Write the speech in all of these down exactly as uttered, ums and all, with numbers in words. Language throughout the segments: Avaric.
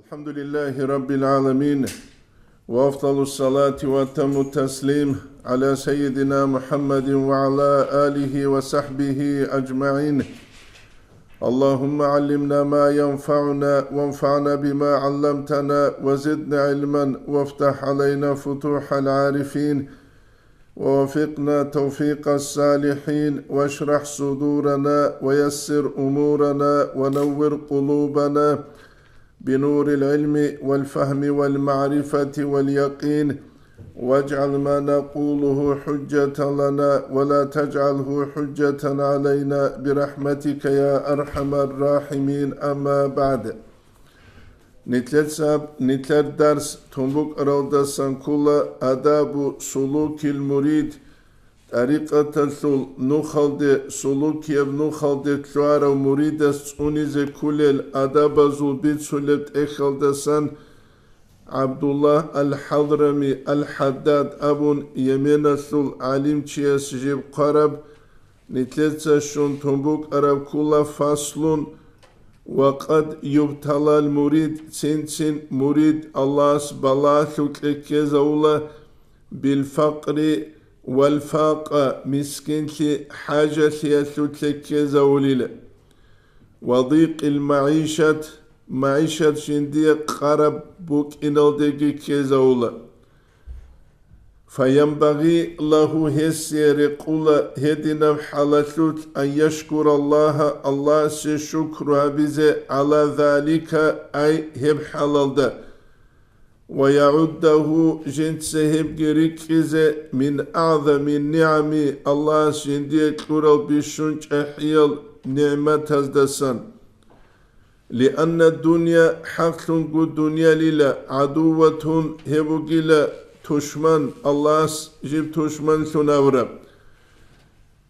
الحمد لله رب العالمين، وأفضل الصلاة وأتم التسليم على سيدنا محمد وعلى آله وصحبه أجمعين. اللهم علمنا ما ينفعنا وانفعنا بما علمتنا وزدنا علما وافتح علينا فتوح العارفين ووفقنا توفيق الصالحين واشرح صدورنا ويسر أمورنا ونور قلوبنا بنور العلم والفهم والمعرفة واليقين، واجعل ما نقوله حجة لنا ولا تجعله حجة علينا برحمتك يا أرحم الراحمين. أما بعد. Нилъер саб-, нилъер дарс тун букӀаралдасан ккола адабу сулукил мурид, тӀарикъаталъул нухалде, сулукияб нухалде лъугьарав муридас цӀунизе кколел адабазул бицунеб тӀехьалдасан ГӀабдуллагь ал-ХӀадрами ал-ХӀаддад абун Йеменалъул гӀалимчияс жиб хъвараб, нилъеца щун тун букӀараб ккола фаслун: «Ва къад юбталал мурид», цин-цин мурид Аллагьас балагьалъукье ккезавула, «билфакъри валфакъа», мискинлъи, хӀажалъиялъулъе ккезавулила, «ва дикъил магӀишат», магӀишат жиндие къараб букӀиналдеги ккезавула. «Фаянбагъи лагьу», гьесие рекъула гьединаб хӀалалъулъ, «ан яшкураллагьа», Аллагьасе шукру гьабизе, «гӀала залика», ай, гьеб хӀалалда, «ва ягӀуддагьу», жинца гьебги рикӀкӀизе, «мин агӀзами нигӀами», Аллагьас жиндие кьурал бищун чӀахӀиял нигӀматаздасан. «Лианна дунья», хӀакълъунго дуниялила, «гӀадувватун», гьеб бугила тушман, Аллагьас жиб тушманлъун абураб.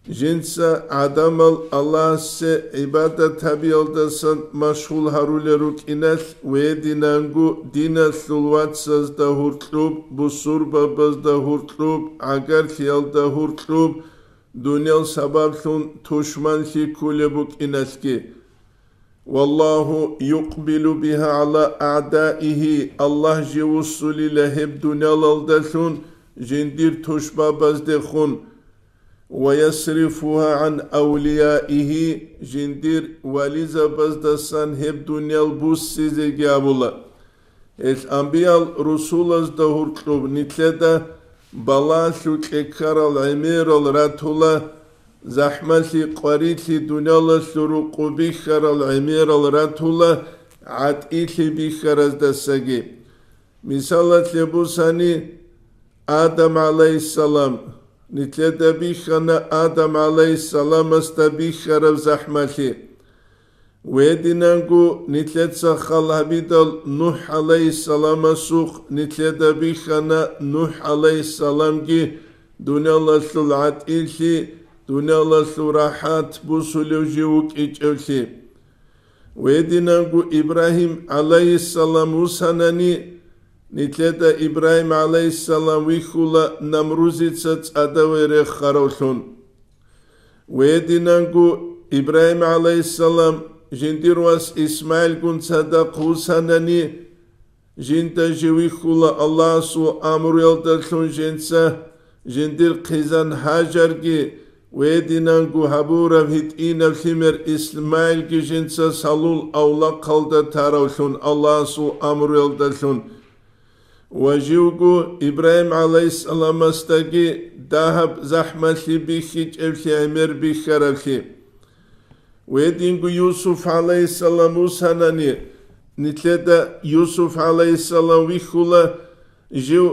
Жинца гӀадамал Аллагьасе гӀибадат гьабиялдасан машгъул гьарулел рукӀиналъ, гьединанго диналъул вацазда гьоркьоб, бусурбабазда гьоркьоб, гӀагарлъиялда гьоркьоб, дуниял сабаблъун тушманлъи кколеб букӀиналъги. «Валлагьу юкъбилу бигьа гӀала агӀдаигьи», Аллагь жив вуссулила гьеб дуниялалдалъун жиндир тушбабаздехун, «ва ясрифугьа гӀан авлияигьи», жиндир вализабаздасан гьеб дуниял буссизеги абула. Гьел анбиял-русулазда гьоркьоб нилъеда балагьалъукье ккарал гӀемерал ратула, захӀмалъи-къварилъи дуниялалъул рукъу бихьарал гӀемерал ратула, гӀатӀилъи бихьараздасаги. Мисалалъе бусани, Адам гӀалайгьиссалам, нилъеда бихьана Адам гӀалайгьиссаламасда бихьараб захӀмалъи. Гьединанго нилъеца хал гьабидал НухӀ гӀалайгьиссаламасухъ нилъеда бихьана НухӀ гӀалайгьиссаламги дуниялалъул гӀатӀилъи, дуниялалъул рахӀат бусулев жив вукӀинчӀевлъи. Гьединанго Ибрагьим гӀалайгьиссалам вусанани, нилъеда Ибрагьим гӀалайгьиссалам вихьула Намрузица цӀадаве реххаравлъун. Гьединанго Ибрагьим гӀалайгьиссалам жиндир вас ИсмагӀилгун цадахъ вусанани, жинда жив вихьула Аллагьасул амруялдалъун жинца, жиндир хъизан Гьажарги, гьединанго гьабураб гьитӀинаб лъимер ИсмагӀилги жинца салул авлахъалда таравлъун Аллагьасул амруялдалъун. Ва живго Ибрагьим гӀалайгьиссаламасдаги дагьаб захӀмалъи бихьичӀеблъи гӀемер бихьараблъи. Гьединго Юсуф гӀалайгьиссалам вусанани, нилъеда Юсуф гӀалайгьиссалам вихьула жив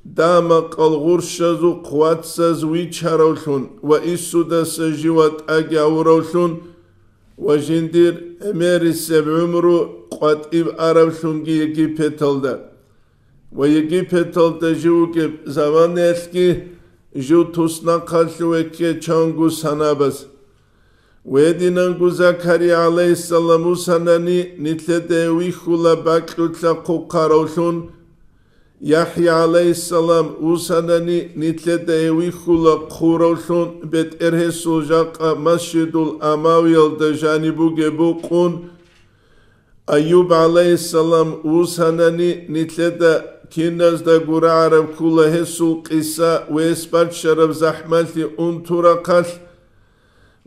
дагьа-макъал гъурщазухъ вацаз вичаравлъун ва инсудаса жив ватӀаги гьавуравлъун ва жиндир гӀемерисеб гӀумру къватӀиб аравлъунги Египеталда. Ва Египеталда жив вугеб заманаялъги жив туснахъалъуве ккечанго санабаз. Гьединанго Закария гӀалайгьиссалам вусанани, нилъеда вихьула бакьулъа хъухъаравлъун, ЯхӀя гӀалайгьиссалам вусанани, нилъеда вихьула хъуравлъун, бетӀергьесул жакъа Масжидул Амавиялда жаниб бугеб букъун, Айюб гӀалайгьиссалам вусанани, нилъеда киназдаго рагӀараб ккола гьесул къиса ва гьес баччараб захӀмалъи унтурахъалъ.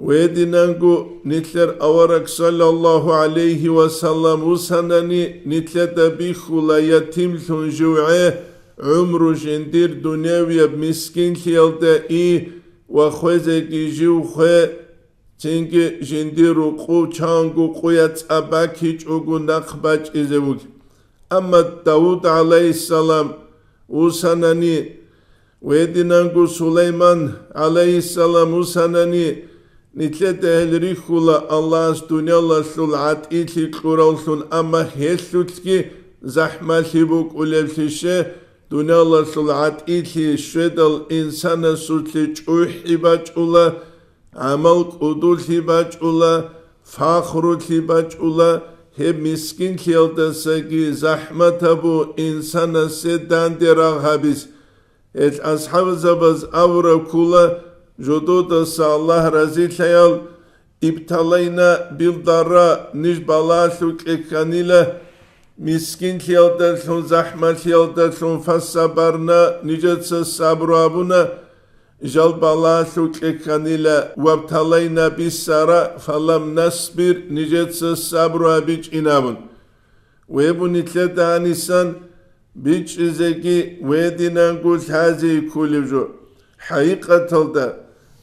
Гьединанго нилъер авараг саллаллагьу гӀалайгьи ва саллам вусанани, нилъеда бихьула ятимлъун жив гӀе, гӀумру жиндир дуневияб мискинлъиялда и ва хвезеги жив хве, цинги жиндир рукъу чанго къуя цӀа бакичӀого нахъ бачӀизе вугеб. Амма Давуд гӀалайгьиссалам вусанани, гьединанго Сулайман гӀалайгьиссалам вусанани, нилъеда гьел рихьула Аллагьас дуниялалъул гӀатӀилъи кьуравлъун, амма гьелъулъги захӀмалъи букӀулеблъище, дуниялалъул гӀатӀилъи щведал инсанасулъе чӀухӀи бачӀула, гӀамал кӀудулъи бачӀула, фахрулъи бачӀула, гьеб мискинлъиялдасаги захӀмат гьабу инсанасе данде рагъ гьабиз. Гьел асхӀабзабаз абураб ккола, жододаса Аллагь разилъаял, ибталайна билдарра, ниж балагьалъукье кканила, мискинлъиялдалъун, захӀмалъиялдалъун, фасабарна, нижеца сабру гьабуна, жал балагьалъукье кканила, вабталайна биссара, фалам насбир, нижеца сабру гьабичӀин абун. Вебу нилъеда гьанисан бичӀчӀизеги гьединанго лъазе кколеб жо. ХӀакъикъаталда,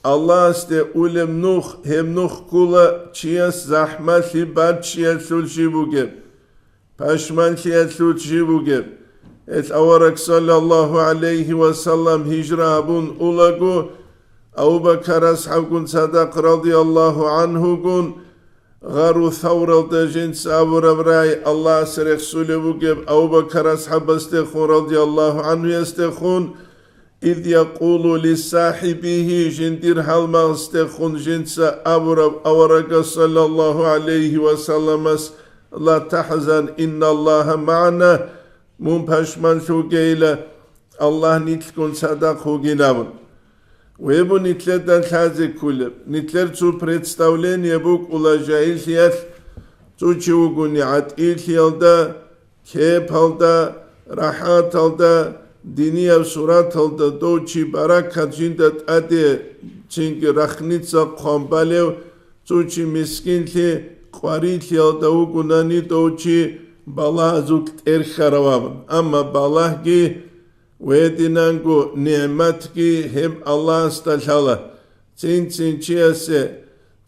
Аллагьасде улеб нух, гьеб нух ккола чияс захӀмалъи баччиялъул жи бугеб, пашманлъиялъул жи бугеб. Гьел авараг саллаллагьу гӀалайгьи ва саллам гьижра гьабун улаго, Абу Бакар асхӀабгун цадахъ радияллагьу гӀанхугун, Гъару Савралда жинца абураб рагӀи Аллагьас рехсулев вугеб Абу Бакар асхӀабасдехун радияллагьу гӀанхуясдехун, ид якъулу лисахӀибигьи, жиндир гьалмагъасдехун жинца абураб аварагас саллаллагьу гӀалайгьи ва салламас: «Ла тахӀзан, инналлагьа магӀана», мун пашманлъугейила, Аллагь нилъгун цадахъ вугин абун. Вебу нилъеда лъазе кколеб, нилъер цо представление букӀула жагьиллъиялъ, цо чи вугони гӀатӀилъиялда, кепалда, рахӀаталда, динияб сураталда дов чи баракат жинда тӀаде цинги рахница хъван балев, цо чи мискинлъи къварилъиялда вугонани дов чи балагьазул тӀерхьарав абун. Амма балагьги Гьединанго нигӀматги гьеб Аллагьасда лъала. Цин-цин чиясе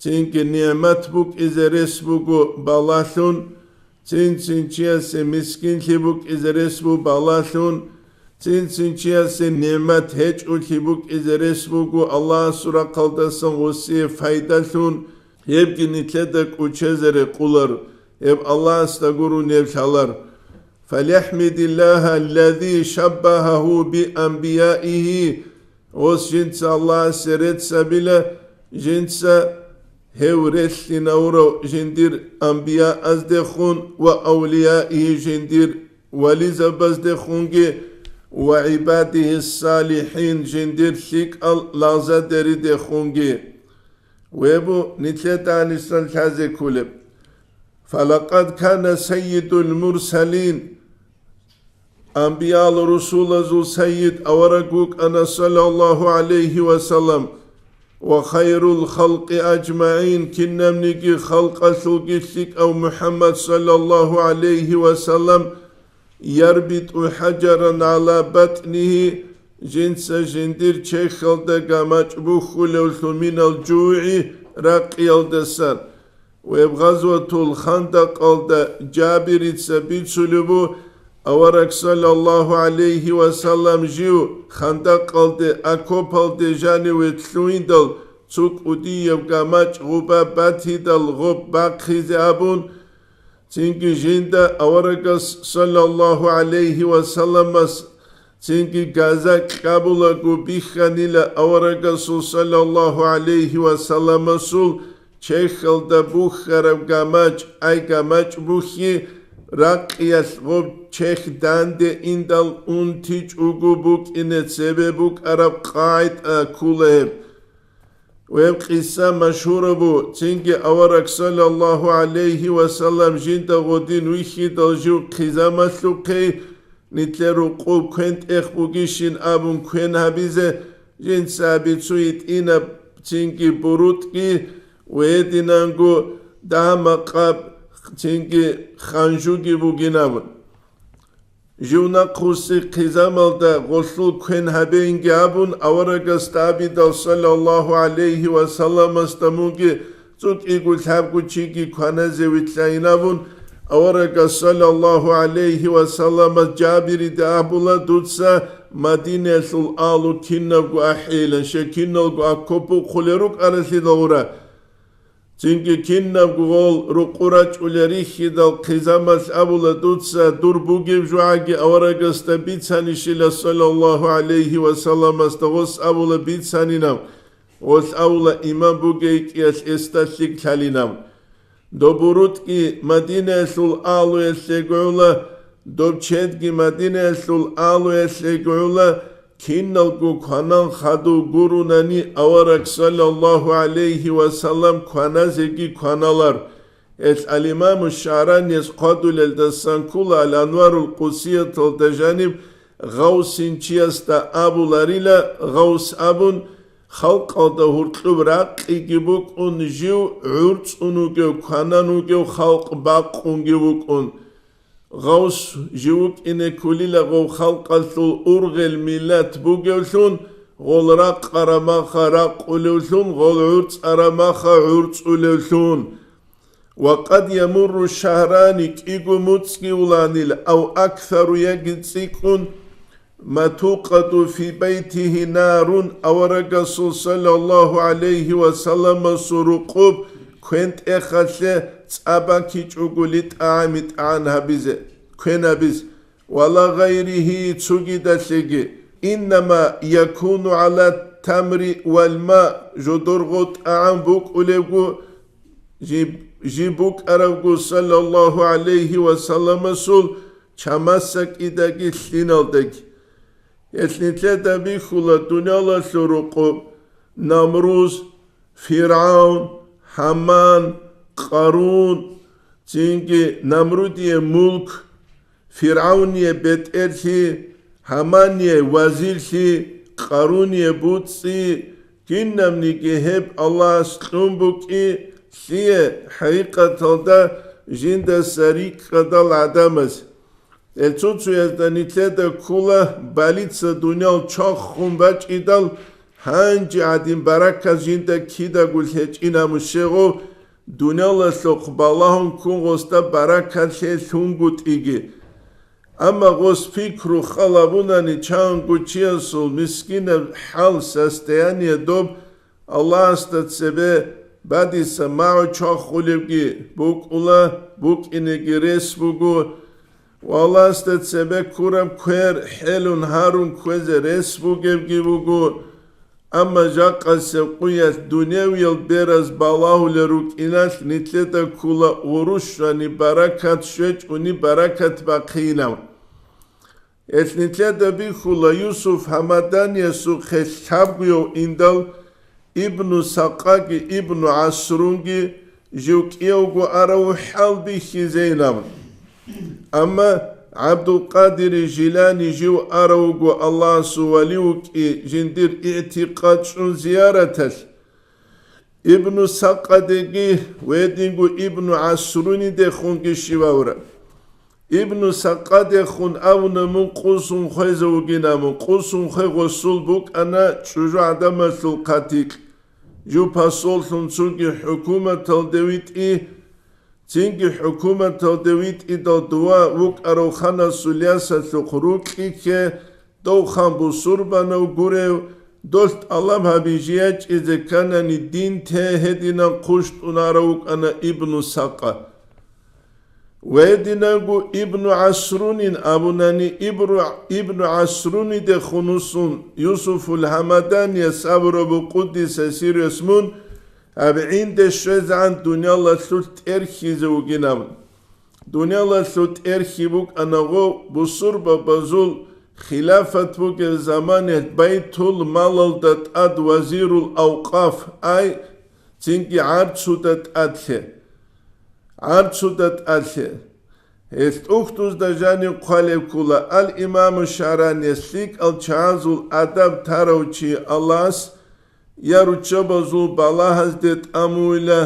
цинги нигӀмат букӀизе рес буго балагьлъун, цин-цин чиясе мискинлъи букӀизе рес буго балагьлъун, цин-цин чиясе нигӀмат гьечӀолъи букӀизе рес буго Аллагьасул рахъалдасан гъосие пайдалъун, гьебги нилъеда кӀочезе рекъолар, гьеб Аллагьасда гурони гьеб лъалар. «ФалахӀмидиллагьа ллази шаббагьагьу бианбияигьи», гъос жинца Аллагьасе рецц гьабила, жинца гьев релълъинавурав жиндир анбияаздехун ва авлияигьи жиндир вализабаздехунги ва гӀибадигьи ссалихӀин жиндир лъикӀал лагъзадеридехунги. Вебу нилъеда гьанисан лъазе кколеб. «Фалакъад кана саййидул мурсалин», анбиял-русулазул сайид авараг вукӀана, саллаллагьу гӀалайгьи ва саллам, «ва хайрул халкъи аджмагӀин», кинабниги халкъалъулги лъикӀав МухӀаммад, саллаллагьу гӀалайгьи ва саллам, «ярбитӀу хӀаджаран гӀала батӀнигьи», жинца жиндир чехьалда гамачӀ бухьулевлъун минал жугӀи ракъиялдасан. Гьеб Гъазватул Хандакъалда Жабирица бицулеб бу, авараг, саллаллагьу гӀалайгьи ва саллам, жив Хандакъалде, окопалде жаниве лъугьиндал, цо кӀудияб гамачӀ гъуба батидал гъоб бахъизе абун, цинги жинда аварагас, саллаллагьу гӀалайгьи ва салламас, цинги газа кьабулаго бихьанила аварагасул, саллаллагьу гӀалайгьи ва салламасул, чехьалда бухьараб гамачӀ, ай гамачӀ бухьи, ракъиялъ гъоб чехь данде индал унтичӀого букӀине цебе букӀараб къагӀида ккола гьеб. Гьеб къиса машгьураб бу, цинги авараг саллаллагьу гӀалайгьи ва саллам жинда гъодин вихьидал жив хъизамалъухъе, нилъер рукъуб квен-тӀех бугищин абун квен гьабизе, жинца абицу йитӀинаб, цинги бурутӀги, ва гьединанго дагьа-макъаб, цинги ханжуги бугин абун. Жив нахъвуссихъе замалда гъолъул квен гьабейинги абун, аварагасда абидал, саллаллагьу гӀалайгьи ва салламасда мунги цӀукӀкӀиго лъабго чиги кваназе вилълъайин абун, аварагас, саллаллагьу гӀалайгьи ва салламас, Жабирида абула, дуца Мадинаялъул агьлу кинабго ахӀейилан, щай киналго аккопухъулел рукӀаралъидал гъура. Цинги кинабго гъол рукъу рачӀулел рихьидал хъизамалъ абула, дуца дур бугеб жугӀаги аварагасда бицанищила, саллаллагьу гӀалайгьи ва салламасда гъос абула бицанинав, гъолъ абула иман бугей кӀиялъ эсда лъикӀ лъалинав. Доб бурутӀги Мадинаялъул агьлуялъе гӀула, доб чедги Мадинаялъул агьлуялъе гӀула, киналго кванан хадув гурунани, авараг, саллаллагьу гӀалайгьи ва саллам, кваназеги кваналар. Гьелъ ал-Имаму ШагӀраниялъ хъвадулелдасан ккола Ал-Анварул Къудсияталда жаниб, гъавсин чиясда абуларила, гъавс абун, халкъалда гьуркьуб ракъиги букӀун, жив гӀурцӀун вугев, кванан вугев халкъ бакъунги вукӀун. Гъавс жив вукӀине кколила гъов халкъалъул ургъел миллат бугевлъун, гъол ракъара маха ракъулевлъун, гъол гӀурцӀара маха гӀурцӀулевлъун. Ва къад ямурру шагьрани, кӀиго муцӀги вуланил, ав аксару, яги цӀикӀкӀун, ма тукъаду фи байтигьи нарун, аварагасул, саллаллагьу гӀалайгьи ва салламасул рукъуб квен-тӀехалъе цӀа бакичӀого литӀагӀан-митӀагӀан гьабизе, квен гьабизе, ва ла гъайригьи, цогидалъеги, иннама якуну гӀала тамри вал ма, жодор гъо тӀагӀам букӀулебго, жиб, жиб букӀарабго, саллаллагьу гӀалайгьи ва салламасул чамасда кӀидаги лъиналдаги. Гьелъ нилъеда бихьула дуниялалъул рукъуб Намруз, ФиргӀавн, Гьаман, Къарун, цинги Намрудие мулк, ФиргӀавние бетӀерлъи, Гьамание вазирлъи, Къаруне буцӀцӀи, кинабниги гьеб Аллагьас кьун букӀи, лъие хӀакъикъаталда жиндаса рикӀкӀадал гӀадамаз. Гьел цо-цоязда нилъеда ккола балица дуниял чвахун бачӀидал, гьанже гӀадин баракат жинда кидаго лъечӀина мушегъов, дуниялалъухъ балагьун ккун гъосда баракат лъе лъунгутӀиги. Амма гъос пикру халабунани чанго чиясул мискинаб хӀал, состояние доб Аллагьасда цебе бадиса магӀу чвахулебги букӀула, букӀинеги рес буго, ва Аллагьасда цебе ккураб квер хӀелун гьарун кквезе рес бугебги буго, амма жакъасеб къуялъ дуневиял бераз балагьулел рукӀиналъ нилъеда ккола урущвани баракат щвечӀуни баракат бахъинав. Гьелъ нилъеда бихьула Юсуф Гьамаданиясухъе лъабгояв индал, Ибну Сакъаги Ибну ГӀасрунги жив кӀиявго арав хӀал бихьизейилан. Амма ГӀабдулкъадири Жилани жив аравго Аллагьасул вали вукӀи жиндир игӀтикъад чӀун зияраталъ, Ибну Сакъадеги ва гьединго Ибну ГӀасрунидехунги щивавра. Ибну Сакъадехун абуна, мун къусун хвезе вугин абун, къусун хвей гъосул букӀана чӀужугӀадамалъул хъатикь, жив посоллъун цоги хӀукуматалде витӀи, цинги хӀукуматалде витӀидал дова вукӀарав ханасул ясалъухъ рукьи кке, дов хан бусурбанав гурев, долъ тӀалаб гьабизе ячӀизе кканани дин те гьединан хъущтӀун арав вукӀана Ибну Сакъа. Ва гьединанго Ибну ГӀасрунин абунани, Ибру-, Ибну ГӀасрунидехун вуссун Юсуфул Гьамаданияс абураб къуддиса сирру мун гьаб гӀинде щвезегӀан дуниялалъулъ тӀерхьизе вугин абун. Дуниялалъул тӀерхьи букӀана гъов бусурбабазул хилафат бугеб заманалъ байтул малалда тӀад вазирул авкъаф, ай, цинги гӀарцуда тӀадлъи. ГӀарцуда тӀадлъи. Гьелъ тӀухьдузда жанив хъвалеб ккола, ал-Имаму ШагӀранияс лъикӀал чагӀазул адаб тарав чи Аллагьас я руччабазул балагьазде тӀамуила,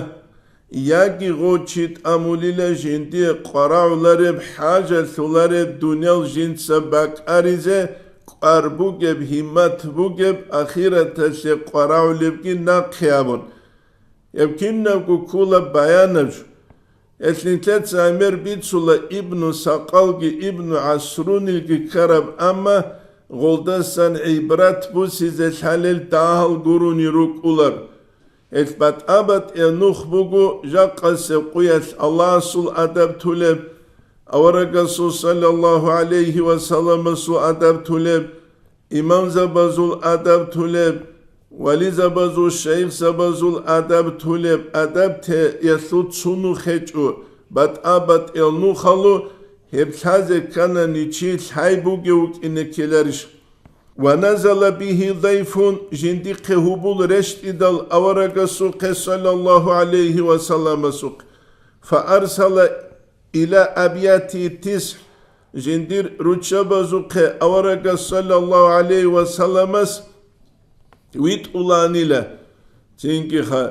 яги гъо чи тӀамулила жиндие къварагӀулареб, хӀажалъулареб дуниял жинца бакӀаризе кӀвар бугеб, гьиммат бугеб, ахираталъе къварагӀулебги нахъе абун. Гьеб кинабго ккола баянаб жо. Гьелъ нилъеца гӀемер бицула Ибну Сакъалги Ибну ГӀасрунилги ккараб, амма гъолдасан гӀибрат бусизе лъалел дагьал гурони рукӀулар. Гьелъ батӀа-батӀияб нух буго жакъасеб къуялъ Аллагьасул адаб тулеб, аварагасул саллаллагьу гӀалайгьи ва салламасул адаб тулеб, имамзабазул адаб тулеб, вализабазул, шайихзабазул адаб тулеб, адаб теялъул цо нух гьечӀо, батӀа-батӀиял нухалу гьеб лъазе кканани чи лъай бугев вукӀине ккеларищ? Ва назала бигьи дайфун, жиндихъе гьубул рещтӀидал аварагасухъе, саллаллагьу гӀалайгьи ва салламасухъе, фа арсала иля абияти тисгӀ, жиндир руччабазухъе аварагас саллаллагьу гӀалайгьи ва салламас витӀуланила, цинги ха,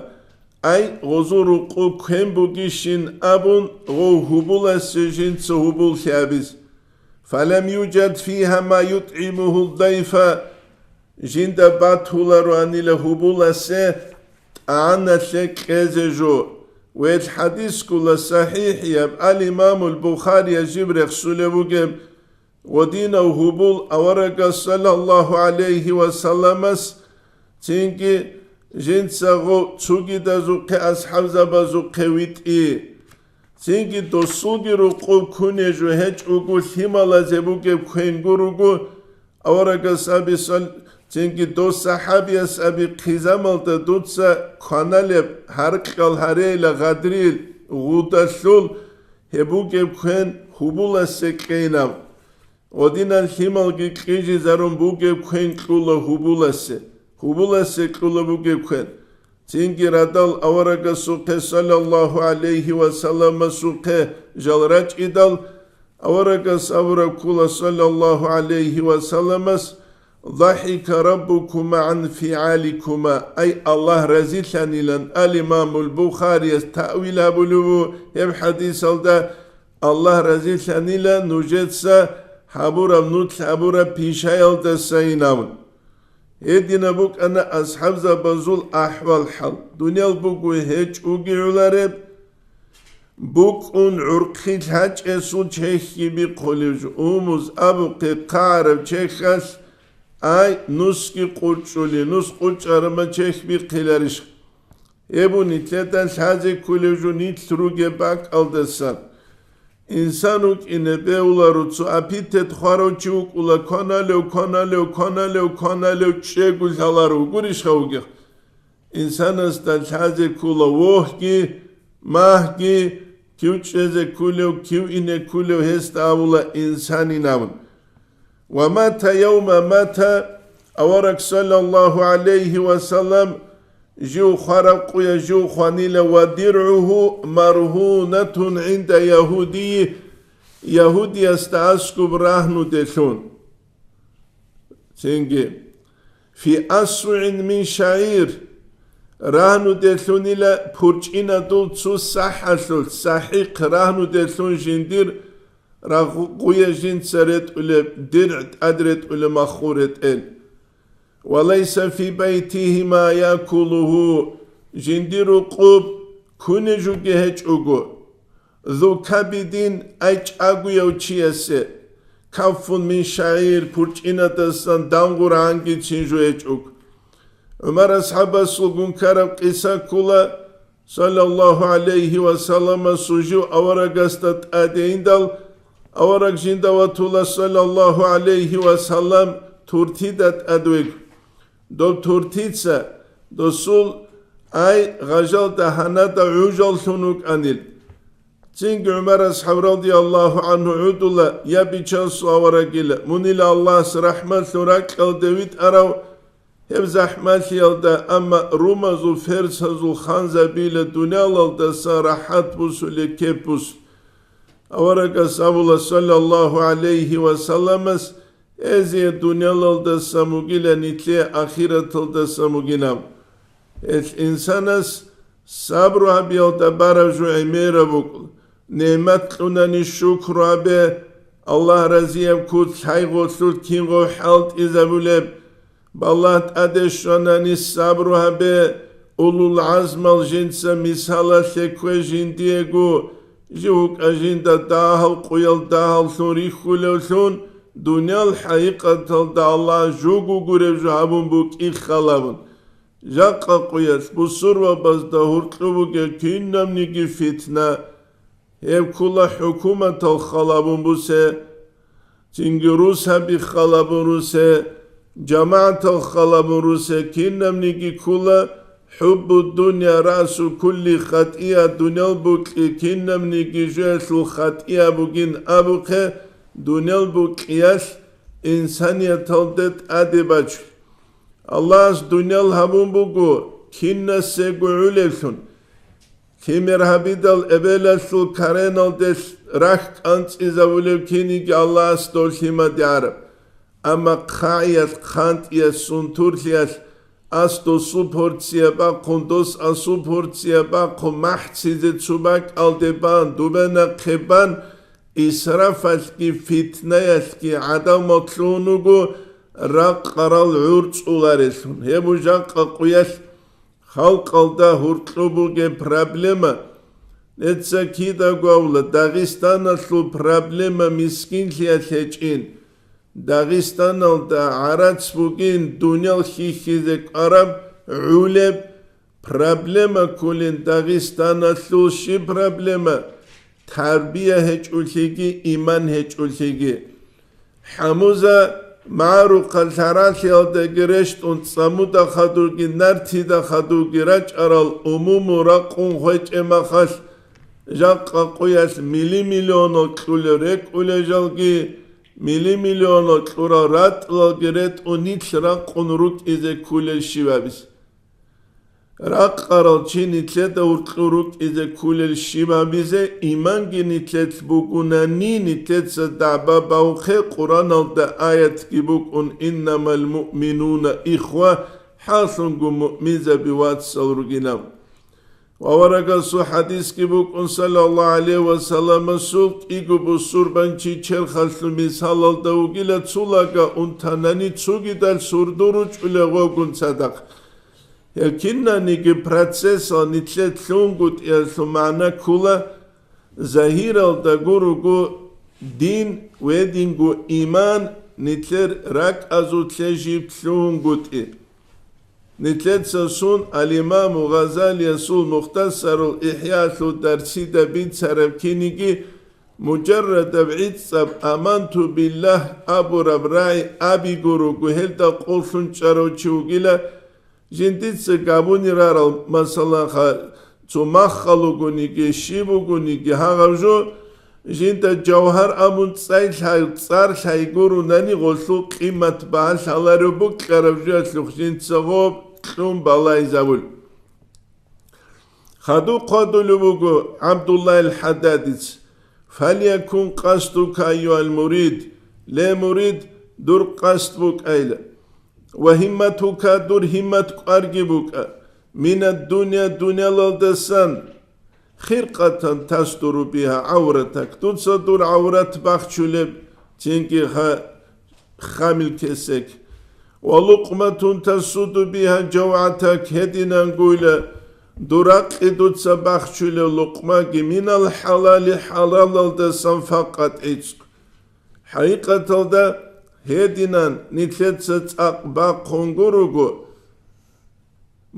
ай, гъозул рукъу квен бугищин абун, гъов гьубуласе жинца гьубуллъи абиз. Фалам южад фигьа ма ютӀгӀимугьу дайфа, жинда батулароанила гьубуласе тӀагӀаналъе кьезе жо. Ва гьел хӀадискула сахӀихӀияб ал-Имамул Бухарияс жиб рехсулев вугеб, гъодинав гьубул аварагас саллаллагьу гӀалайгьи ва салламас, цинги жинца гъов цугидазухъе асхӀабзабазухъе витӀи. Цинги досулги рукъуб кунежу гьечӀого лъималазе бугеб квен гуруго, аварагас аби сал-, цинги дос сахӀабияс аби хъизамалда дуца кваналеб гьаркьал гьарейила гъадрил гъудалъул гьеб бугеб квен гьубуласе кьейнаб. Гъодинан лъималги кьижизарун бугеб квен кьула гьубуласе, гьубуласе кьула бугеб квен. Цинги радал аварагасухъе саллаллагьу гӀалайгьи ва салламасухъе жал рачӀидал, аварагас абураб ккула саллаллагьу гӀалайгьи ва салламас: «ДахӀика раббукума гӀан фигӀаликума», ай, Аллагь разилъанилан. Ал-Имамул Бухарияс таъвил гьабулев ву гьеб хӀадисалда: «Аллагь разилъанила нужеца гьабураб, нуц гьабураб пишаялдасайин», – абун. Гьединаб букӀана асхӀабзабазул ахӀвал-хӀал. Дуниял буго гьечӀоги гӀолареб, букӀун гӀурхъи лъачӀесул чехьги бихъулев жо, умуз абухъе хъараб чехьалъ, ай, нусги къурчӀули, нус къурчӀарама чехь бихъиларищ? Гьеб нилъеда лъазе кколев жо нилъ ругеб бакӀалдасан. Инсан вукӀине бегьуларо, цо апитет хварав чи вукӀула, кваналев, кваналев, кваналев, кваналев чӀего лъаларо, гурищха вугев? Инсанасда лъазе ккола вогьги, магьги, кив чӀезе кколев, кив ине кколев гьесда абула инсанин абун. «Ва мата явма мата», авараг саллаллагьу гӀалайгьи ва саллам жив хвараб къуя жив хванила, «ва диргӀугьу маргьунатун гӀинда ягьудий», ягьудиясда аскӀоб рагьнуде лъун. Цинги, «фи асвугӀин мин шагӀир», рагьнуде лъунила пурчӀинадул цо сахӀалъулъ, сахӀихъ рагьнуде лъун жиндир рагъуя жинца ретӀулеб, диргӀ тӀад ретӀулеб маххул ретӀел. «Ва лайса фи байтигьи ма якулугьу», жиндир рукъуб кунежуги гьечӀого. «Зу кабидин», ай чӀагояв чиясе, «каффун мин шагӀир», пурчӀинадасан дангъургӀанги цинжу гьечӀого. ГӀумар асхӀабасул гун ккараб къиса ккола, саллаллагьу гӀалайгьи ва салламасул жив аварагасда тӀаде индал, авараг жинда ватула, саллаллагьу гӀалайгьи ва саллам, туртида тӀад вег. Доб туртица досул, ай, гъажалда гьанада гӀужаллъун вукӀанил. Цинги ГӀумар асхӀаб радияллагьу гӀангьу гӀодула, я Бичасул аварагила, мунила Аллагьас рахӀматлъун ракьалде витӀарав гьеб захӀмалъиялда, амма румазул, ферсазул ханзабила дуниялалдасан рахӀат бусулеб кеп бус. Аварагас абула, саллаллагьу гӀалайгьи ва салламас, эзие дуниялалдасан бугила, нилъее ахираталдасан бугилан. Гьелъ инсанас сабру гьабиялда бараб жо гӀемераб букӀун. НигӀмат кьунани шукру гьабе, Аллагь разияб куц лъай гъолъул кинго хӀалтӀизабулеб. Балагь тӀаде щванани сабру гьабе, улул гӀазмал жинца мисалалъе ккве жиндиего, жив вукӀа жинда дагьал къуял дагьаллъун рихьулевлъун, дуниял хӀакъикъаталда Аллагь жуго гуреб жо гьабун букӀин халабун. Жакъа къуялъ бусурбабазда гьуркьу бугеб кинабниги фитна, гьеб ккула хӀукуматал халабун бусе, цинги русаби халабун русе, жамагӀатал халабун русе, кинабниги ккула, хӀуббу дунья расу кулли хатӀия, дуниял букьи кинабниги жоялъул хатӀия бугин абухъе, дуниял букьиялъ инсанияталде тӀаде бачулъ. Аллагьас дуниял гьабун буго кинасего гӀулеблъун. Лъимер гьабидал эбелалъул кареналде рахь кӀанцӀизабулев киниги Аллагьас дов лъимаде гӀараб. Амма хъагӀиялъ, хъантӀиялъ, сунтурлъиялъ ас досул порция бахъун, дос асул порция бахъун, махӀцизе цо бакӀалде бан, дубе нахъе бан, исрафалъги фитнаялъги гӀадамал лъугьун вуго, ракъарал гӀур цӀуларелъун. Гьеб жакъа къуялъ халкъалда гьуркьу бугеб проблема. Нилъеца кидаго абула, Дагъистаналъул проблема мискинлъиялъ гьечӀин. Дагъистаналда гӀарац бугин дуниял хьихьизе кӀвараб гӀулеб проблема кколин. Дагъистаналъул щиб проблема? Тарбия гьечӀолъиги, иман гьечӀолъиги. ХӀамуза магӀарухъа лъаралъиялдаги рещтӀун, цӀамуда хадурги, нартида хадурги рачӀарал умуму ракъун хвечӀеб махалъ, жакъа къуялъ мили-миллионал кьулел рекӀулел жалги, мили-миллионал кьурал ратӀлалги ретӀун нилъ ракъун рукӀизе ккулел щибабиз. Ракъарал чи нилъеда гьуркьу рукӀизе ккулел щибабизе, иманги нилъелъ бугунани, нилъеца дагӀба бавхъе, Къуръаналда аятги букӀун: «Иннамал муъминуна ихва», хӀалъунго муъминзаби вацал ругилан. Ва аварагасул хӀадисги букӀун, саллаллагьу гӀалайгьи ва салламасул, кӀиго бусурбанчи черхалъул мисалалда вугила, цо лага унтанани цогидал сурдул ручӀулел гъогун цадахъ. Гьел кинаниги процессал нилъер лъунгутӀиялъул магӀна ккола, загьиралда гуруго дин, гьединго иман нилъер ракӀазулъе жиб лъунгутӀи. Нилъеца сун ал-Имаму Гъазалиясул Мухтасарул ИхӀялъул дарсида бицараб киниги, муджаррадаб гӀицӀаб «Аманту биллагь» абураб рагӀи абиго руго, гьелда къуллъун чӀарав чи вугила, жиндица габуни рарал, масалаха, цо маххал вугониги, щиб бугониги гьагъаб жо, жинда жавгьар абун цӀай лъай-, цӀар лъай гурунани, гъолъул къимат багьа лъаларев букӀараб жоялъухъ жинца гъоб кьун балайзабул. Хадуб хъвадулев вуго ГӀабдуллагьил ХӀаддадица: «Фалякун къасдука, айюгьал мурид», ле мурид, дур къасд букӀайла. «Ва гьимматука», дур гьиммат кӀварги букӀа, «минад дунья», дунялалдасан, «хиркъатан тастуру бигьа гӀавратак», дуца дур гӀаврат бахчулеб цинги ха-, хамил кесек, «ва лукъматун тасуду бигьа жавгӀатак», гьединангуйла дур ракъи дуца бахчулев лукъмаги, «минал хӀалали», хӀалалалдасан факъат гӀицӀ. ХӀакъикъаталда гьединан нилъеца цӀакъ бахъун гуруго,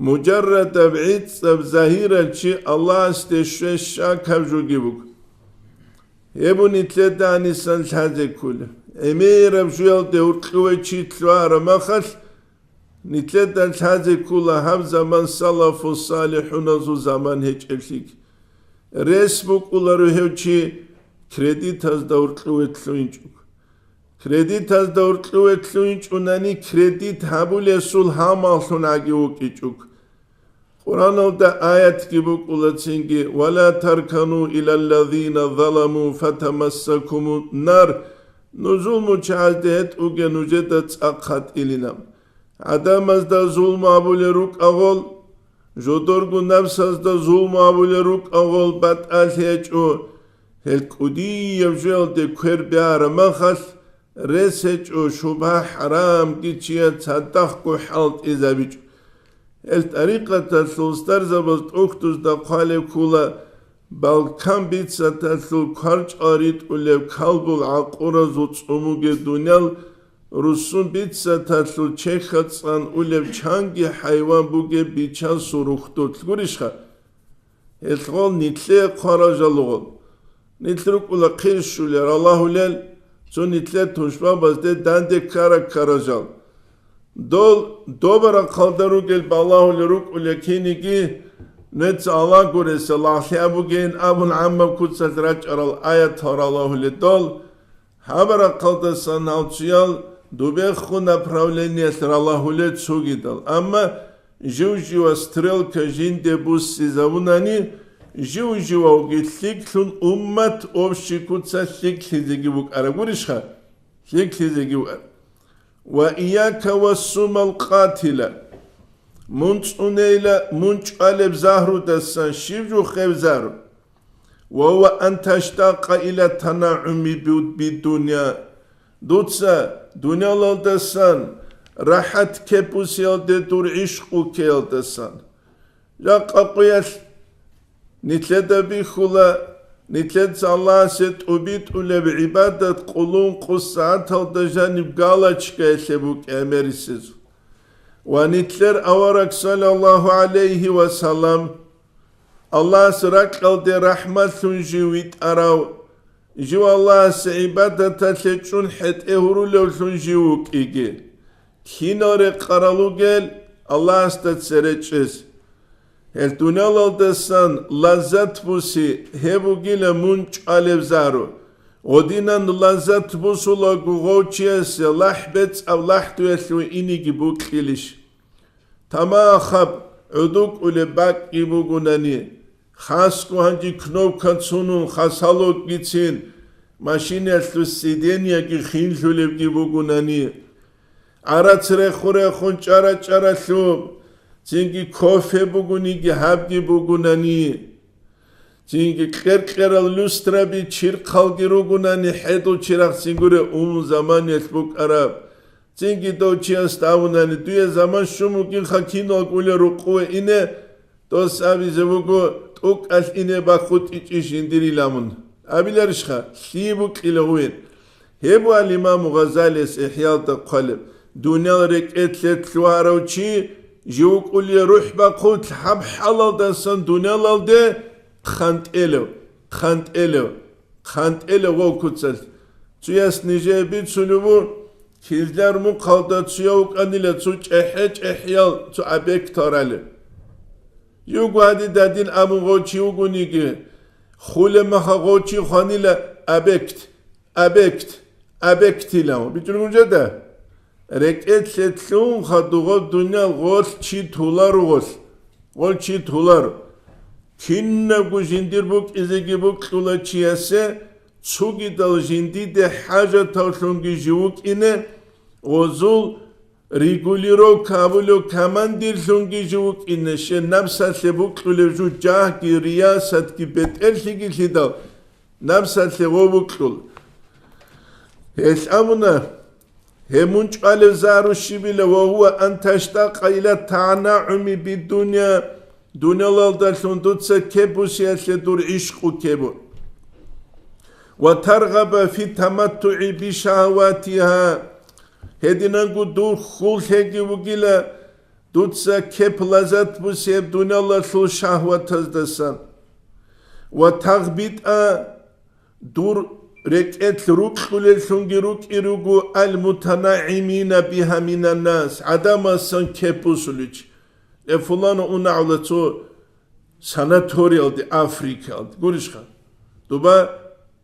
муджаррадаб гӀицӀаб загьирал чи Аллагьасде щвей щакаб жуги буго. Гьеб нилъеда гьанисан лъазе ккола. ГӀемераб жуялде гьуркьуве чи лъугьараб махалъ, нилъеда лъазе ккола гьаб заман салафу салихӀуназул заман гьечӀеблъиги. Рес букӀуларо гьев чи кредитазда уркьуве лъугьинчӀого. Кредитазда уркьуве лъугьинчӀунани, кредит гьабулесул гьамаллъун гӀаги вукӀичӀого. Къуръаналда аятги букӀула цинги: «Ва ла таркану илаллазина заламу фатамассакумун нар», ну зулмучагӀазде гьетӀуге нужеда цӀа хъатӀилина. ГӀадамазда зулму гьабулел рукӀагъул, жодорго напсазда зулму гьабулел рукӀагъул батӀалъи гьечӀо, гьел кӀудияб жоялде квер бегьараб махалъ, рес гьечӀо, шубгьа-хӀарамги чияс цадахъго хӀалтӀизабичӀо. Гьел тӀарикъаталъул устарзабаз тӀохьдузда хъвалеб ккола, Балкан бицаталъул кварчӀал ритӀулеб калбул гӀакъуразул цӀумуге дуниял, руссун бицаталъул чехьа цӀан улеб чанги хӀайван бугеб бичасул рухьдулъ гурищха? Гьелъ гъол нилъее хъварал жал ругъул. Нилъ рукӀула хъир щулел, ралагьулел, цо нилъер тушбабазде данде ккара-ккара жал. Дол доба рахъалда ругел балагьулел рукӀулел киниги, нуца Аллагь гуресда лагълъи абугейин абун гӀаммаб куцалъ рачӀарал аятал ралагьулел дол, гьаба рахъалдасан гьал цоял дубехун направлениялъ ралагьулел цогидал. Амма жив-жива стрелка жинде буссизабунани, жив-живавги лъикӀлъун уммат общий куцалъ лъикӀлъизеги букӀараб гурищха? ЛъикӀлъизеги букӀараб. «Ва ияка ва сумал къатила». Мун цӀунейила мун чӀвалеб загьрудасан щиб жухъеб загьру? «Ва ва ан таштакъа ила танагӀуми бу-, биддуня». Дуца дуниялалдасан рахӀат кепусиялде дур гӀишкъу ккеялдасан. Жакъа къуялъ нилъеда бихьула, нилъеца Аллагьасе тӀубитӀулеб гӀибадат къулун къус сагӀаталда жаниб галочкаялъе букӀине мерисезул. Ва нилъер авараг, саллаллагьу гӀалайгьи ва саллам, Аллагьас ракьалде рахӀматлъун жив витӀарав, жив Аллагьасе гӀибадаталъе чӀун хӀетӀе гьурулевлъун жив вукӀиги, кинал рекъарал ругел Аллагьасда цере чӀез. Гьел дуниялалдасан лаззат буси, гьеб бугила мун чӀвалеб загьру. Гъодинан лаззат бусулаго гъов чиясе лахӀ бецӀаб лахӀдуялъуве инеги букьилищ? Тамахаб гӀодов кӀолеб бакӀги бугунани, хасго гьанже кнопка цунун хасалогицин машинаялъул сиденьеги хинлъулебги бугунани, гӀарац рехун-рехун чӀара-чӀаралъуб, цинги кофе бугониги гьабги бугунани, цинги кьер-кьерал люстраби чирхъалги ругунани, хӀедул чирахъ цин гуре ун заманиялъ букӀараб. Цинги дов чиясда абунани: «Дуе заман щун вукӀинха киналго улел рукъуве ине, дос абизе вуго, тӀукӀалъ ине бахъутӀичӀищ жиндирил», – амун. Абиларищха? Лъие букьила гъуин. Гьеб буго Имаму Гъазалияс ИхӀялда хъвалеб: дуниял рекӀелъе лъугьарав чи жив вукӀулей рухӀ бахъулъ гьаб хӀалалдасан дуниялалде хъантӀелев, хъантӀелев, хъантӀелев гъов куцалъ. Цояс нижее бицунеб буго, Кизляр мухъалда цояв вукӀанила цо чӀехӀе-чӀехӀиял цо объект гьаралеб. Юго гьадин дадин абун гъов чи вугониги, хулеб маха гъов чи хванила объект, объект, объектилан. БичӀун гужеда? РекӀелъе лъугьунха дугъаб дуниял гъолъ чи туларо гъолъ. Гъолъ чи туларо. Кинабго жиндир букӀизеги букьула чиясе, цогидал жиндиде хӀажатавлъунги жив вукӀине, гъозул регулировка гьабулев командирлъунги жив вукӀине, щай напсалъе букьулев жо жагьги, риясатги, бетӀерлъиги лъидал, напсалъе гъов букьул. Гьелъ абуна: «Гьеб мун чӀвалеб загьру щибила, ва гьува ан таштакъа ила танагӀуми биддуня, дунялалдалъун дуца кеп бусиялъе дур гӀишкъу ккебу. Ва таргъаба фи таматтугӀи бишагьаватиха, гьединанго дур хьул лъеги вугила, дуца кеп лаззат бусияб дуниялалъул шагьватаздасан. Ва тагъбитӀа, дур рекӀелъ рукьулеллъунги рукӀи руго ал-мутанагӀимина биха минаннас, гӀадамасан кеп бусулич. Э, фулана унагӀула цо санаториялде, Африкаялде, гурищха? Дуба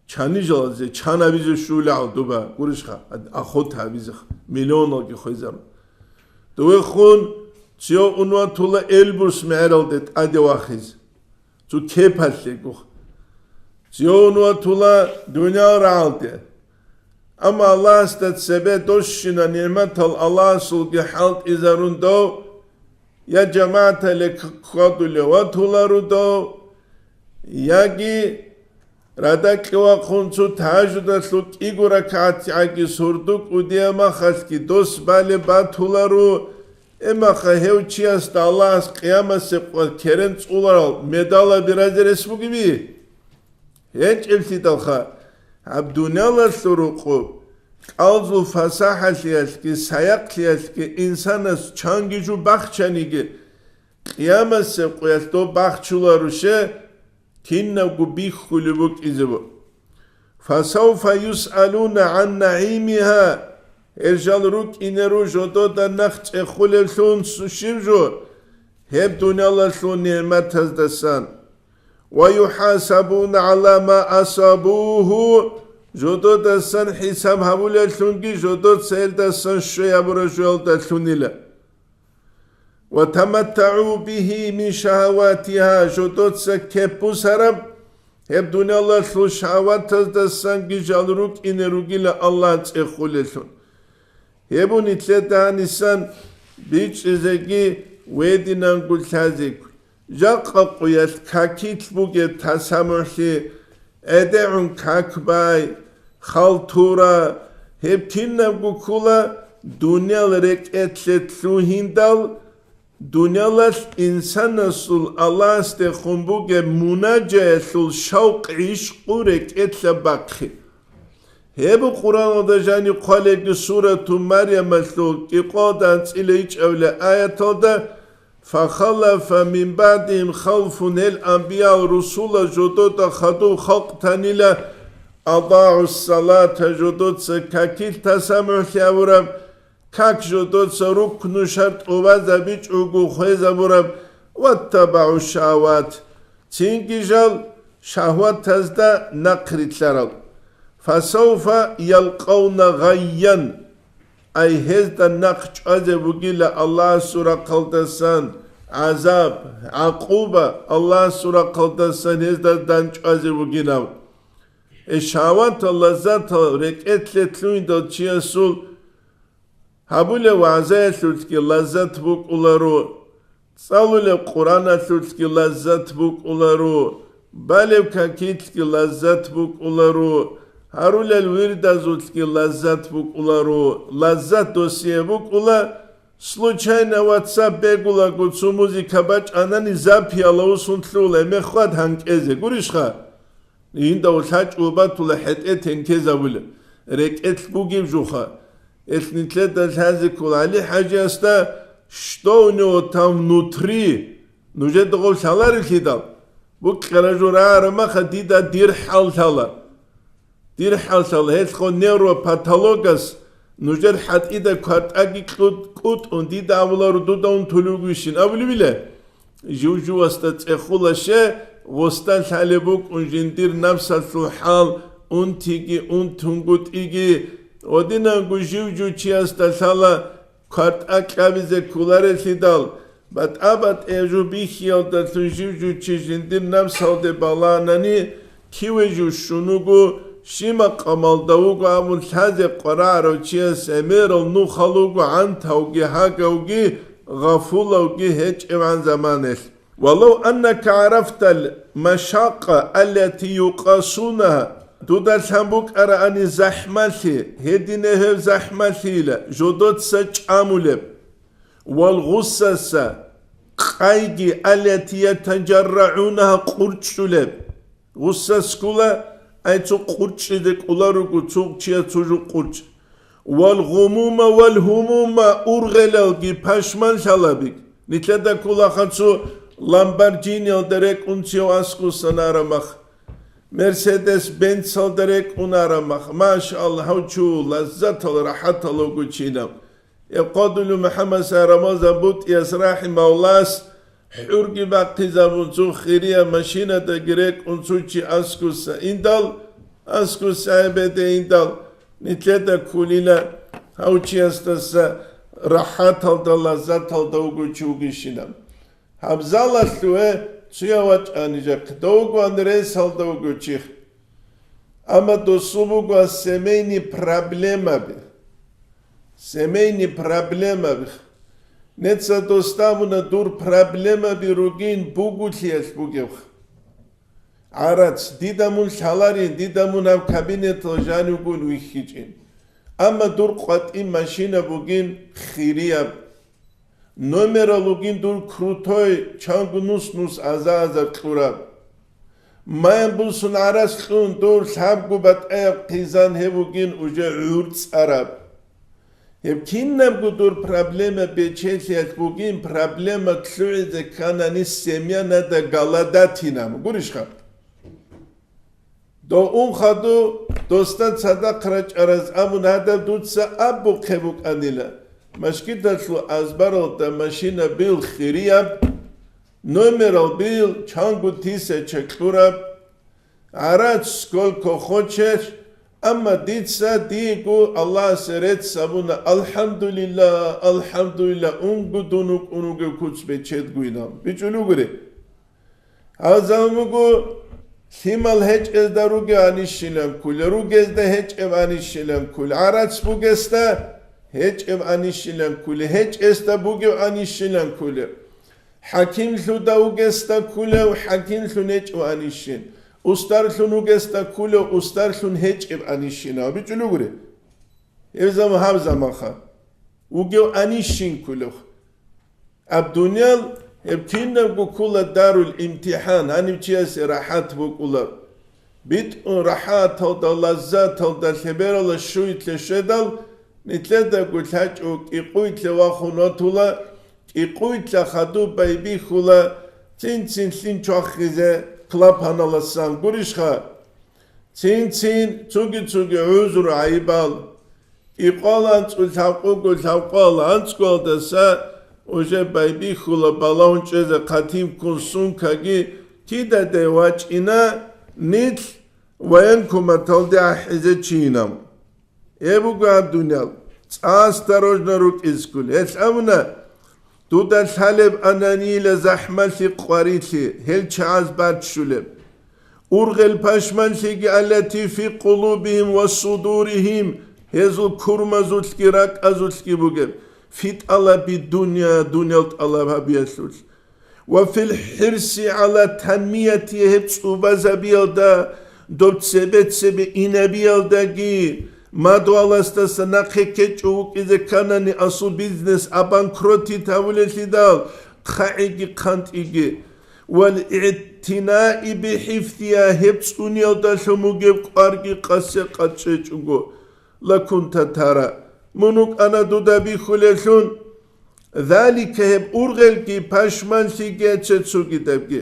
чанижалазе, чан абизе щулал дуба, гурищха? Охота абизеха, миллионалги хвезарун. Дуве хун, цо ун ватула Эльбрус мегӀералде тӀаде вахизе. Цо кепалъе гух. Цо ун ватула дуниял рагӀалде. Амма Аллагьасда цебе дощина нигӀматал Аллагьасулги хӀалтӀизарун дов, я жамагӀатале к-, кквадулев ватулару дов, яги радакье вахъун цо тагьажудалъул кӀиго ракагӀат гӀаги сурду кӀудияб махалъги дос балеб батулару, эмаха гьев чиясда Аллагьас къиямасеб къо керен цӀуларал медалаби разе рес бугеби? ГьечӀеблъидалха, гьаб дуниялалъул рукъу, кӀалзул фасахӀалъиялъги, саяхълъиялъги инсанас чанги жо бахчаниги, къиямасеб къоялъ дов бахчуларуше, кинабго бихьулеб букӀизе буго. Фасавфа юсъалуна гӀан нагӀимиха, гьел жал рукӀине ру жодода нахъ цӀехулевлъун су-, щиб жо, гьеб дуниялалъул нигӀматаздасан. Ва юхӀасабуна гӀала ма асабуху, жододасан хӀисаб гьабулеллъунги жодоца гьелдасан щвей гьабураб жоялдалъунила. Ва таматтагӀу бихи мин шагьаватиха, жодоца кеп бусараб, гьеб дуниялалъул шагьаватаздасанги жал рукӀине ругила Аллагь цӀехулеллъун. Гьеб нилъеда гьанисан бичӀчӀизеги вединанго лъазеги. Жакъа къоялъ какилъ бугеб тасамухӀлъи, гӀедегӀун как бай, халтура, гьеб кинабго ккола дуниял рекӀелъе лъугьиндал, дуниялалъ инсанасул Аллагьасдехун бугеб мунажаялъул шавкъ-гӀишкъу рекӀелъа бахъи. Гьеб Къуръаналда жаниб хъвалебги сурату Марямалъул кӀикъоялда анцӀила ичӀабилеб аяталда: «Фахалафа мин баъдигьим халфун», гьел анбиял русулал жодода хадуб халкъ танила, «адагӀу ссалата», жодоца какилъ тасамухӀлъи гьабураб, как жодоца рукну шартӀ тӀубазабичӀого хвезабураб, «ваттабагӀу шагьават», цинги жал шагьватазда нахърилълъарал. «Фасавфа ялкъавна гъайян», ай гьезда нахъ чӀвазе бугила Аллагьасул рахъалдасан гӀазаб, гӀакъуба Аллагьасул рахъалдасан гьезда данчӀвазе бугилан. Э, шагьватал, лаззатал рекӀелъе лъугьиндал чиясул гьабулеб вагӀзаялъулъги лаззат букӀуларо, цӀалулеб Къуръаналъулъги лаззат букӀуларо, балеб какилъги лаззат букӀуларо, гьарулел вирдазулъги лаззат букӀуларо, лаззат досие букӀула, случайно WhatsApp бегулаго цо музыка бачӀанани, запиялда усун лъугьула, гьеб мехалъ гьанкӀезе гурищха? Жинда лъачӀого батула хӀетӀе тенкезабулеб, рекӀелъ бугеб жуха. Гьелъ нилъеда лъазе ккола ГӀали-хӀажиясда: «Что у него там внутри?» Нужеда гъов лъаларелъидал, букӀара жо рагӀараб маха дида дир хӀал лъала. Дир хӀал лъала, гьелъго невропатологас нужер хӀатӀида квартӀаги кьут-, кӀутӀун дида абуларо дуда унтулев вугищин абулебила? Жив-живасда цӀехула ще, гъосда лъалеб букӀун жиндир напсалъул хӀал, унтиги, унтунгутӀиги. Гьединанго жив-жив чиясда лъала квартӀа кьабизе кколарелъидал, батӀа-батӀияб жо бихьиялдалъун жив-жив чи жиндир напсалде балагьанани, киве жив щун вуго, щиб макъамалда вуго абун лъазе къварагӀарав чияс гӀемерал нухал вуго гӀантавги, гьагавги, гъафулавги гьечӀебгӀан заманаялъ. «Валав аннака гӀарафтал машакъа аллати юкъасунаха», дуда лъан букӀараани захӀмалъи, гьединаб гьеб захӀмалъийила жодоца чӀамулеб, вал гъуссаса, къайги, аллати ятажаррагӀунаха, къурчӀчӀулеб. Гъуссаскула, ай цо къурчӀчӀизе кӀоларуго цо чияс цо жо къурчӀ. Вал гъумума вал гьумума, ургъелалги пашманлъалаби. Нилъеда кколаха цо Ламборджиниялда рекӀун цев аскӀосан араб мах, Мерседес-Бенцалда рекӀун араб мах. Машаллагь, гьав чу лаззатал, рахӀатал вуго чинаб. Гьеб къадулев МухӀаммад Сай Рамазан БутӀияс рахӀимагьуллагьас хӀурги бахъизабун, цо хирияб машинадаги рекӀун цо чи аскуса индал, аскуса гӀебеде индал, нилъеда кколила гьав чиясдаса рахӀаталда, лаззаталда вуго чи вугищинаб. Гьабзалалъуве цуя вачӀани жахъ, довгван ресалда вуго чи. Амма досул буго семейный проблемаби. Семейный проблемаби. Неца дос абуна, дур проблемаби ругин бугулъиялъ бугебха. ГӀарац, дида мун лъаларин, дида мун гьаб кабинеталъ жанивгун вихьичӀин. Амма дур къватӀи машина бугин хирияб. Номерал ругин дур крутой, чанго нус-нус аза-аза кьураб. Маян бусун гӀарац кьун дур лъабго батӀаяб хъизан гьеб бугин уже гӀурцӀараб. Гьеб кинабго дур проблема бечелъиялъ бугин, проблема лъугӀизе кканани семья надо голодать гьабун. Гурищха? Дов ун хадув досда цадахъ рачӀараз абун гьадаб дуца абухъе букӀанила. Машгидалъул азбаралда машина бил хирияб, номерал бил чанго тысяча кьураб, гӀарац сколько хочешь, амма дица диего Аллагьасе рецц абуна, алхӀамдулиллагь, алхӀамдулиллагь, унго дун вукӀун вугев куц бечедгойилан. БичӀулев гури. Гьазал буго, лъимал гьечӀезда ругев анищилан ккула, ругезда гьечӀев анищилан ккула, гӀарац бугесда гьечӀев анищилан ккула, гьечӀесда бугев анищилан ккула, хӀакимлъуда вугесда ккулев хӀакимлъун гьечӀев анищин, устарлъун вугесда ккулев устарлъун гьечӀев анищин. БичӀулев гури. Гьеб заман гьаб заманха. Вугев анищин ккулев. Аб дуниял гьеб кинабго ккула дарул имтихӀан, гьанив чиясе рахӀат букӀула. БитӀун рахӀаталда, лаззаталда лъеберала щуйтлъе щведал, нилъедаго лъачӀо кӀикъуйтлъе вахун ватула, кӀикъуйтлъа хадуб байбихьула, цин-цин лъим чвахизе клапаналасан гурищха? Цин-цин цуги-цуги гӀузру гӀайибал. КӀикъвал анцӀго лъабкъого, лъабкъвал анцӀгоялдаса уже байбихьула балагьун чӀезе хъатив ккун сумкаги кидаде вачӀина, нилъ военкоматалде ахӀизе чийинав. Гьеб буго гьаб дуниял цӀа осторожно рукӀинскул. Гьелъ абуна, дуда лъалеб ананийила захӀмалъи къварилъи, гьел чагӀаз баччулеб. Ургъел пашманлъиги, аллати фи къулубихим ва судурихим, гьезул курмазулъги ракӀазулъги бугеб, фи тӀалаби дунья, дуниял тӀалаб гьабиялъулъ. Ва фил хӀирси гӀала танмияти, гьеб цӀубазабиялда, доб цебе-цебе инабиялдаги, мадугьаласдаса нахъе ккечӀо вукӀизе кканани, асул бизнес абанкротит гьавулелъидал, хъагӀиги хъантӀиги. Вал игӀтинаи бихӀифзиха, гьеб цӀуниялдалъун бугеб кӀварги къасе къачӀечӀого, лакунта тара, мун вукӀана дуда бихьулелъун. Залика, гьеб ургъелги пашманлъиги цецугидабги,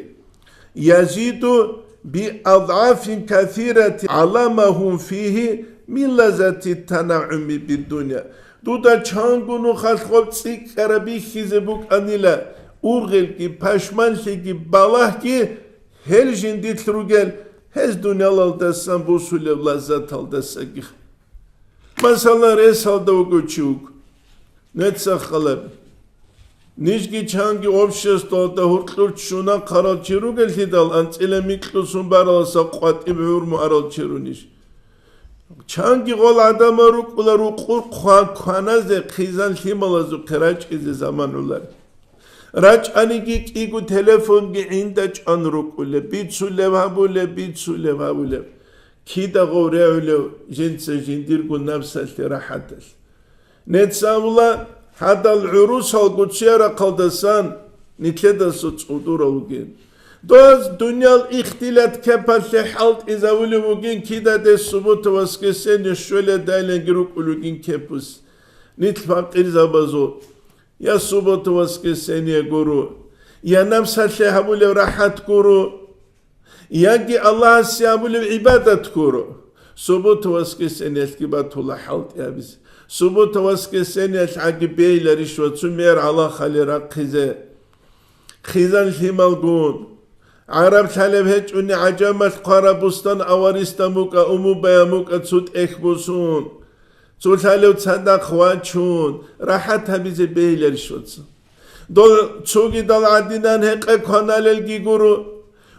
язиду биадгӀафин касиратин гӀала ма гьум фигьи мин лаззати танагӀуми биддунья. Дуда чанго нухалъ гъоб цӀикӀкӀараб бихьизе букӀанила, ургъелги пашманлъиги балагьги гьел жиндилъ ругел, гьез дуниялалдасан бусулеб лаззаталдасаги. Масала, ресалда вуго чи вуго. Нецахъ халаби. Нижги чанги обществалда гьуркьур ччуна хъарал чи ругеллъидал, анцӀила микьусун бараласа къватӀиб гӀурму арал чи рунищ? Чанги гъол гӀадамал рукӀула рукъур хъван кваназе, хъизан лъималазухъе рачӀизе заман гӀолар. РачӀаниги кӀиго телефонги гӀинда чӀван рукӀулеб, бицулеб гьабулеб, бицулеб гьабулеб. Кида гъов регӀулев жинца жиндирго напсалъе рахӀаталъ. Нецавла гьадал гӀурусал гуцӀиярахъалдасан нилъедаса цӀудурав вугин. Доз дуниял ихтилат кепалъе хӀалтӀизавулев вугин, кидаде суббота-воскресенье щвеледайлинги рукӀулев вугин кепус. Нилъ пакъирзабазул я суббота-воскресенье гуро, я напсалъе гьабулев рахӀат гуро, яги Аллагьасе гьабулеб гӀибадат гуро. Суббота-воскресеньялъги батула хӀалтӀи гьабизе. Суббота-воскресеньялъ гӀаги бейиларищ ва цумер гӀалахали рахъизе. Хъизан лъималгун. ГӀараб лъалеб гьечӀони гӀажамалъ хъвараб бустан аваристан букӀа, умубаям букӀа цо тӀехь бусун. Цо лъалев цадахъ вачун, рахӀат гьабизе бегьиларищ, вацал? Дол цогидал гӀадинан гьекъа кваналелги гуро,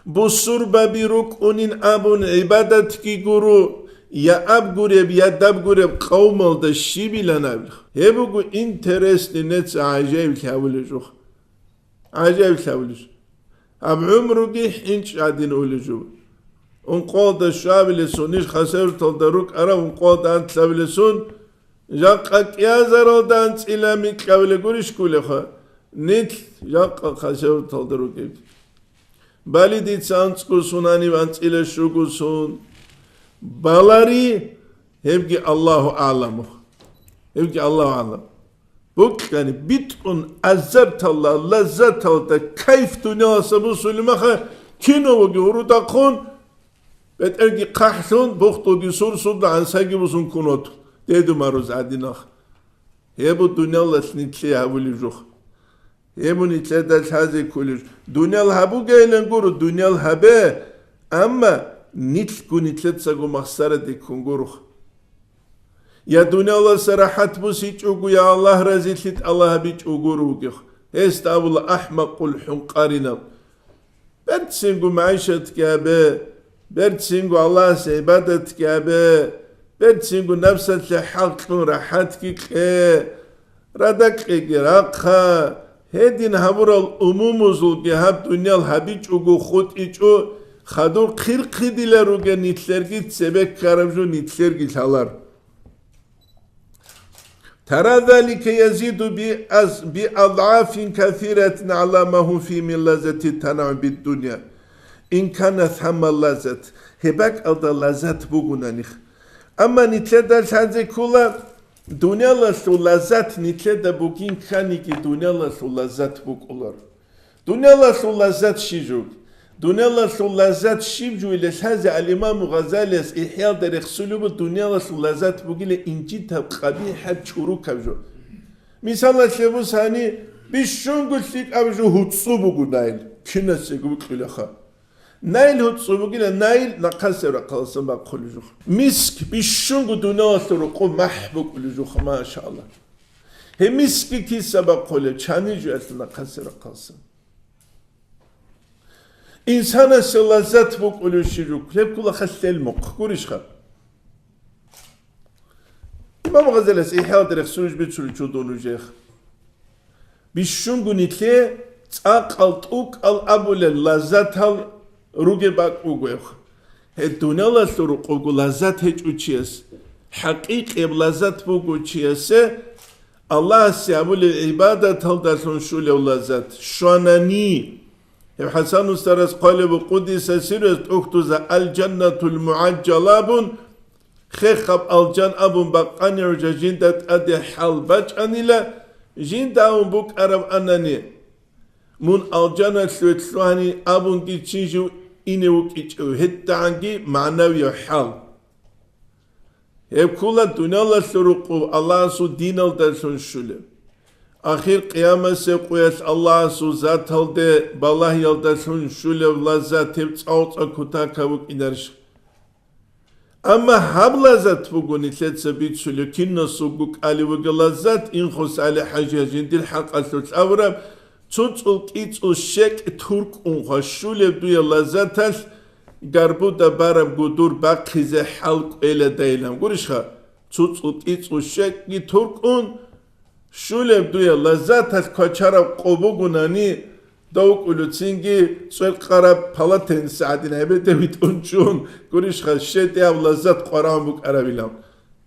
бусурбаби рукӀунин абун гӀибадатги гуро, я аб гуреб, я даб гуреб къавмалда щибилан абилха. Гьеб буго интересный, нецаги гӀажаиблъи гьавулеб жо. ГӀажаиблъи гьавулеб жо. Гьаб гӀумруги хӀинчӀ гӀадин улеб жо. Ункъоялда щвабилесун, ниж хасавюрталда рукӀараб, ункъоялда анлъабилесун, жакъа кӀиазаралда анцӀила микьабилеб гурищ кколеха, нилъ жакъа хасавюрталда рукӀинги. Бале, дица анцӀго сон, гьаниб анцӀила щуго сон. Балари, гьебги Аллагьу аъламу. Гьебги Аллагьу аъламу. Букьани битӀун азарталда, лаззаталда, кайф дуниялалъа бусулеб маха, киновоги гьурудахъун, бетӀерги хъахӀлъун, бухтулги сурсулда гӀансаги бусун ккун ватун, дедумарус гӀадинах. Гьеб бу дуниялалъ нилъее гьабулеб жо. Гьеб бу нилъеда лъазе кколеб жо. Дуниял гьабугейилан гуро, дуниял гьабе, амма нилъго нилъецаго махсараде ккун гуро. Я дуниялалъа рахӀат бусичӀого, я Аллагь разилъи тӀалаб гьабичӀого ругех. Гьесда абула ахӀмакъул хӀункъаринаб. Берцинго магӀишатги гьабе, берцинго Аллагьасе гӀибадатги гьабе, берцинго напсалъе хӀал кьун рахӀатги кье, радакьеги рахъа, гьедин гьабурал умумузулги гьаб дуниял гьабичӀого хутӀичӀо, хадур хъирхъидила ругел нилъерги цебе ккараб жо нилъерги лъалар. ترى ذلك يزيد بأض-، بأضعاف كثيرة على ما هو فيه من لذة التنعم بالدنيا، إن كان ثم لذة. Гьеб бакӀалда лаззат бугонаниха. Амма нилъеда лъазе ккола, дуниялалъул лаззат нилъеда бугин кканиги, дуниялалъул лаззат букӀулар. Дуниялалъул лаззат щиб жо? Дуниялалъул лаззат щиб жойила лъазе ал-Имаму Гъазалияс ИхӀялда рехсулеб буго, дуниялалъул лаззат бугила инжитаб, къабихӀаб, чурукаб жо. Мисалалъе бусани, бищунго лъикӀаб жо гьуцӀцӀу буго наил, кинасего букьулаха. Наил гьуцӀцӀу бугила, наил нахъасеб рахъаласан бахъулеб жо. Миск бищунго дуниялалъул рукъу махӀ букӀулеб жо, машааллагь. Гьеб мискги киса бахъулеб, чани жуялъул нахъасеб рахъаласан. Инсанасе лаззат букӀулев щиб жо? Гьеб ккола халлъел мухъ, гурищха? Имам Гъазалияс ИхӀялда рехсулеб бицулев чи вуго нужех. Бищунго нилъее цӀакъал, тӀукӀал абулел лаззатал ругеб бакӀ бугоха. Гьеб дуниялалъул рукъого лаззат гьечӀо чияс, хӀакъикъияб лаззат буго чиясе Аллагьасе гьабулеб гӀибадаталдалъун щулев лаззат. Щванани, гьеб ХӀасан устарас хъвалеб буго, къуддиса сирругьу, тӀухьдуза: «Алжаннатул мугӀаджала», абун, хехаб алжан абун бакъани гӀужа жинда тӀаде хӀал бачӀанила, жинда абун букӀараб анани, мун алжаналъуве лъугьани абунги чи жив ине вукӀичӀев, гьедигӀанги магӀнавияв хӀал. Гьеб ккола дуниялалъул рукъу Аллагьасул диналдалъун щулеб. Ахир къиямасеб къоялъ Аллагьасул заталде балагьиялдалъун щулеб лаззат гьеб цӀакъ-цӀакъ кутакаб букӀинарищ? Амма гьаб лаззат буго нилъеца бицулев, кинасулго кӀалев вугев лаззат, Инхоса ГӀали-ХӀажи, жиндир хӀакъалъулъ абураб, цо цӀул-кӀицӀул щекӀ туркӀун хващулеб дуе лаззаталъ гарбуда бараб гудур бахъизе хӀал кӀвеладайилан гурищха, цо цӀул-кӀицӀул щекӀги туркӀун, щулеб дуе лаззаталъ квачараб къо бугунани, дов кӀулуцинги цӀвер къараб палатенса гӀадин гьебеде витӀун чӀун гурищха, щетӀияб лаззат къварагӀун букӀарабилан.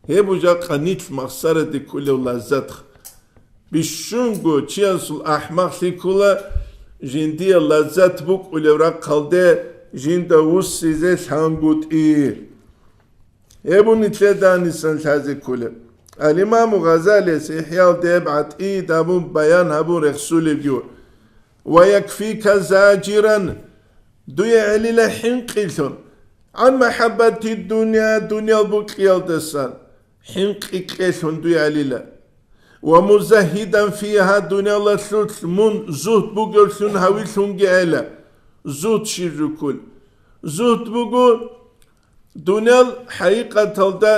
Гьеб бужахъа нилъ махсараде кколев лаззатха. Бищунго чиясул ахӀмахълъи ккола, жиндие лаззат букӀулев рахъалде жинда вуссизе лъангутӀи. Гьеб бу нилъеда гьанисан лъазе кколеб. Ал-Имаму Гъазалияс ИхӀял деб гӀатӀид абун баян гьабун рехсулебги: «Ва якфика зажиран», дуе гӀелила хӀинкъилъун, «гӀан махӀаббати дунъя», дуниял букьиялдасан хӀинкъи кьелъун дуе гӀелила. Ва музагьидан фигьа, дуниялалъулъ мун зугьд бугевлъун гьавилъунги гӀела. Зугьд щиб жуккул? Зугьд буго, дуниял хӀакъикъаталда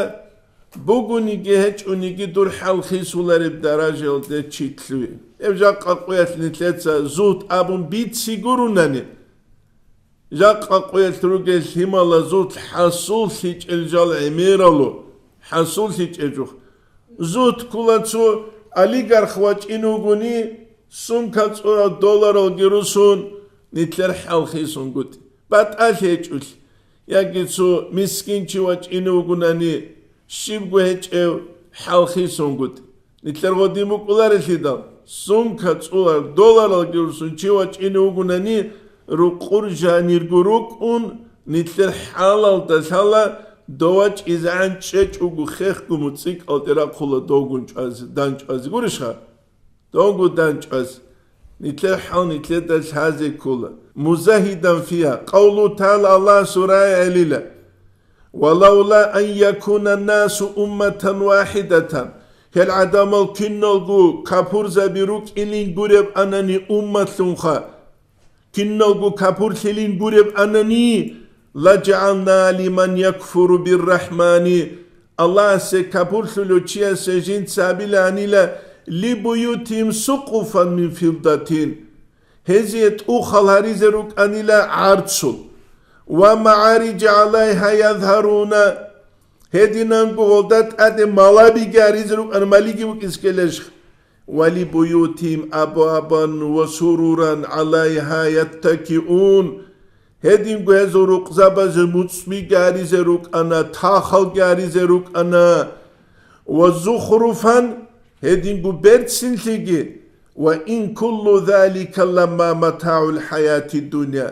бугониги гьечӀониги дур хӀал хисулареб даражаялде чилъуе. Гьеб жакъа къуялъ нилъеца зугьд абун бицине гурунани, жакъа къуялъ ругел лъималазул хӀасуллъичӀел жал гӀемералу, хӀасуллъичӀел жух. Зугьд ккола цо олигарх вачӀине вугони, сумка цӀурал долларалги русун, нилъер хӀал хисунгутӀи. БатӀалъи гьечӀолъи, яги цо мискинчи вачӀине вугунани, щибго гьечӀев хӀал хисунгутӀи. Нилъер гъодин букӀуларелъидал, сумка цӀурал долларалги русун чи вачӀине вугунани, рукъур жанирго рукӀун, нилъер хӀалалда лъала, дов вачӀизегӀан чӀечӀого хехго муцӀикӀалде рахъула довгун чӀвазе, данчӀвазе. Гурищха? Довгу данчӀвазе. Нилъер хӀал нилъеда лъазе ккола. Музагьидан фигьа. Къавлу тагӀала, Аллагьас гьурай гӀелила. «Ва лавла ан якуна насу умматан вахидатан», гьел гӀадамал киналго капурзаби рукӀилин гуреб анани умматлъунха, киналго капурлъилин гуреб анани, «ла жагӀална лиман якфуру биррахмани», Аллагьасе капурлъулев чиясе жинца абиланила, «ли буютихим сукъуфан мин фиддатин», гьезие тӀухал гьаризе рукӀанила гӀарцул, «ва магӀарижа гӀалайгьа язгьаруна», гьединанго гъолда тӀаде малабиги гьаризе рукӀана, малиги букӀизе ккеларищха, «ва ли буютихим абвабан ва суруран гӀалайгьа яттакиун», гьединго гьезул рукъзабазе муцӀби гьаризе рукӀана, тахалги гьаризе рукӀана, «ва зухруфан», гьединго берцинлъиги, «ва ин куллу залика ламма матагӀул хӀаяти дунья».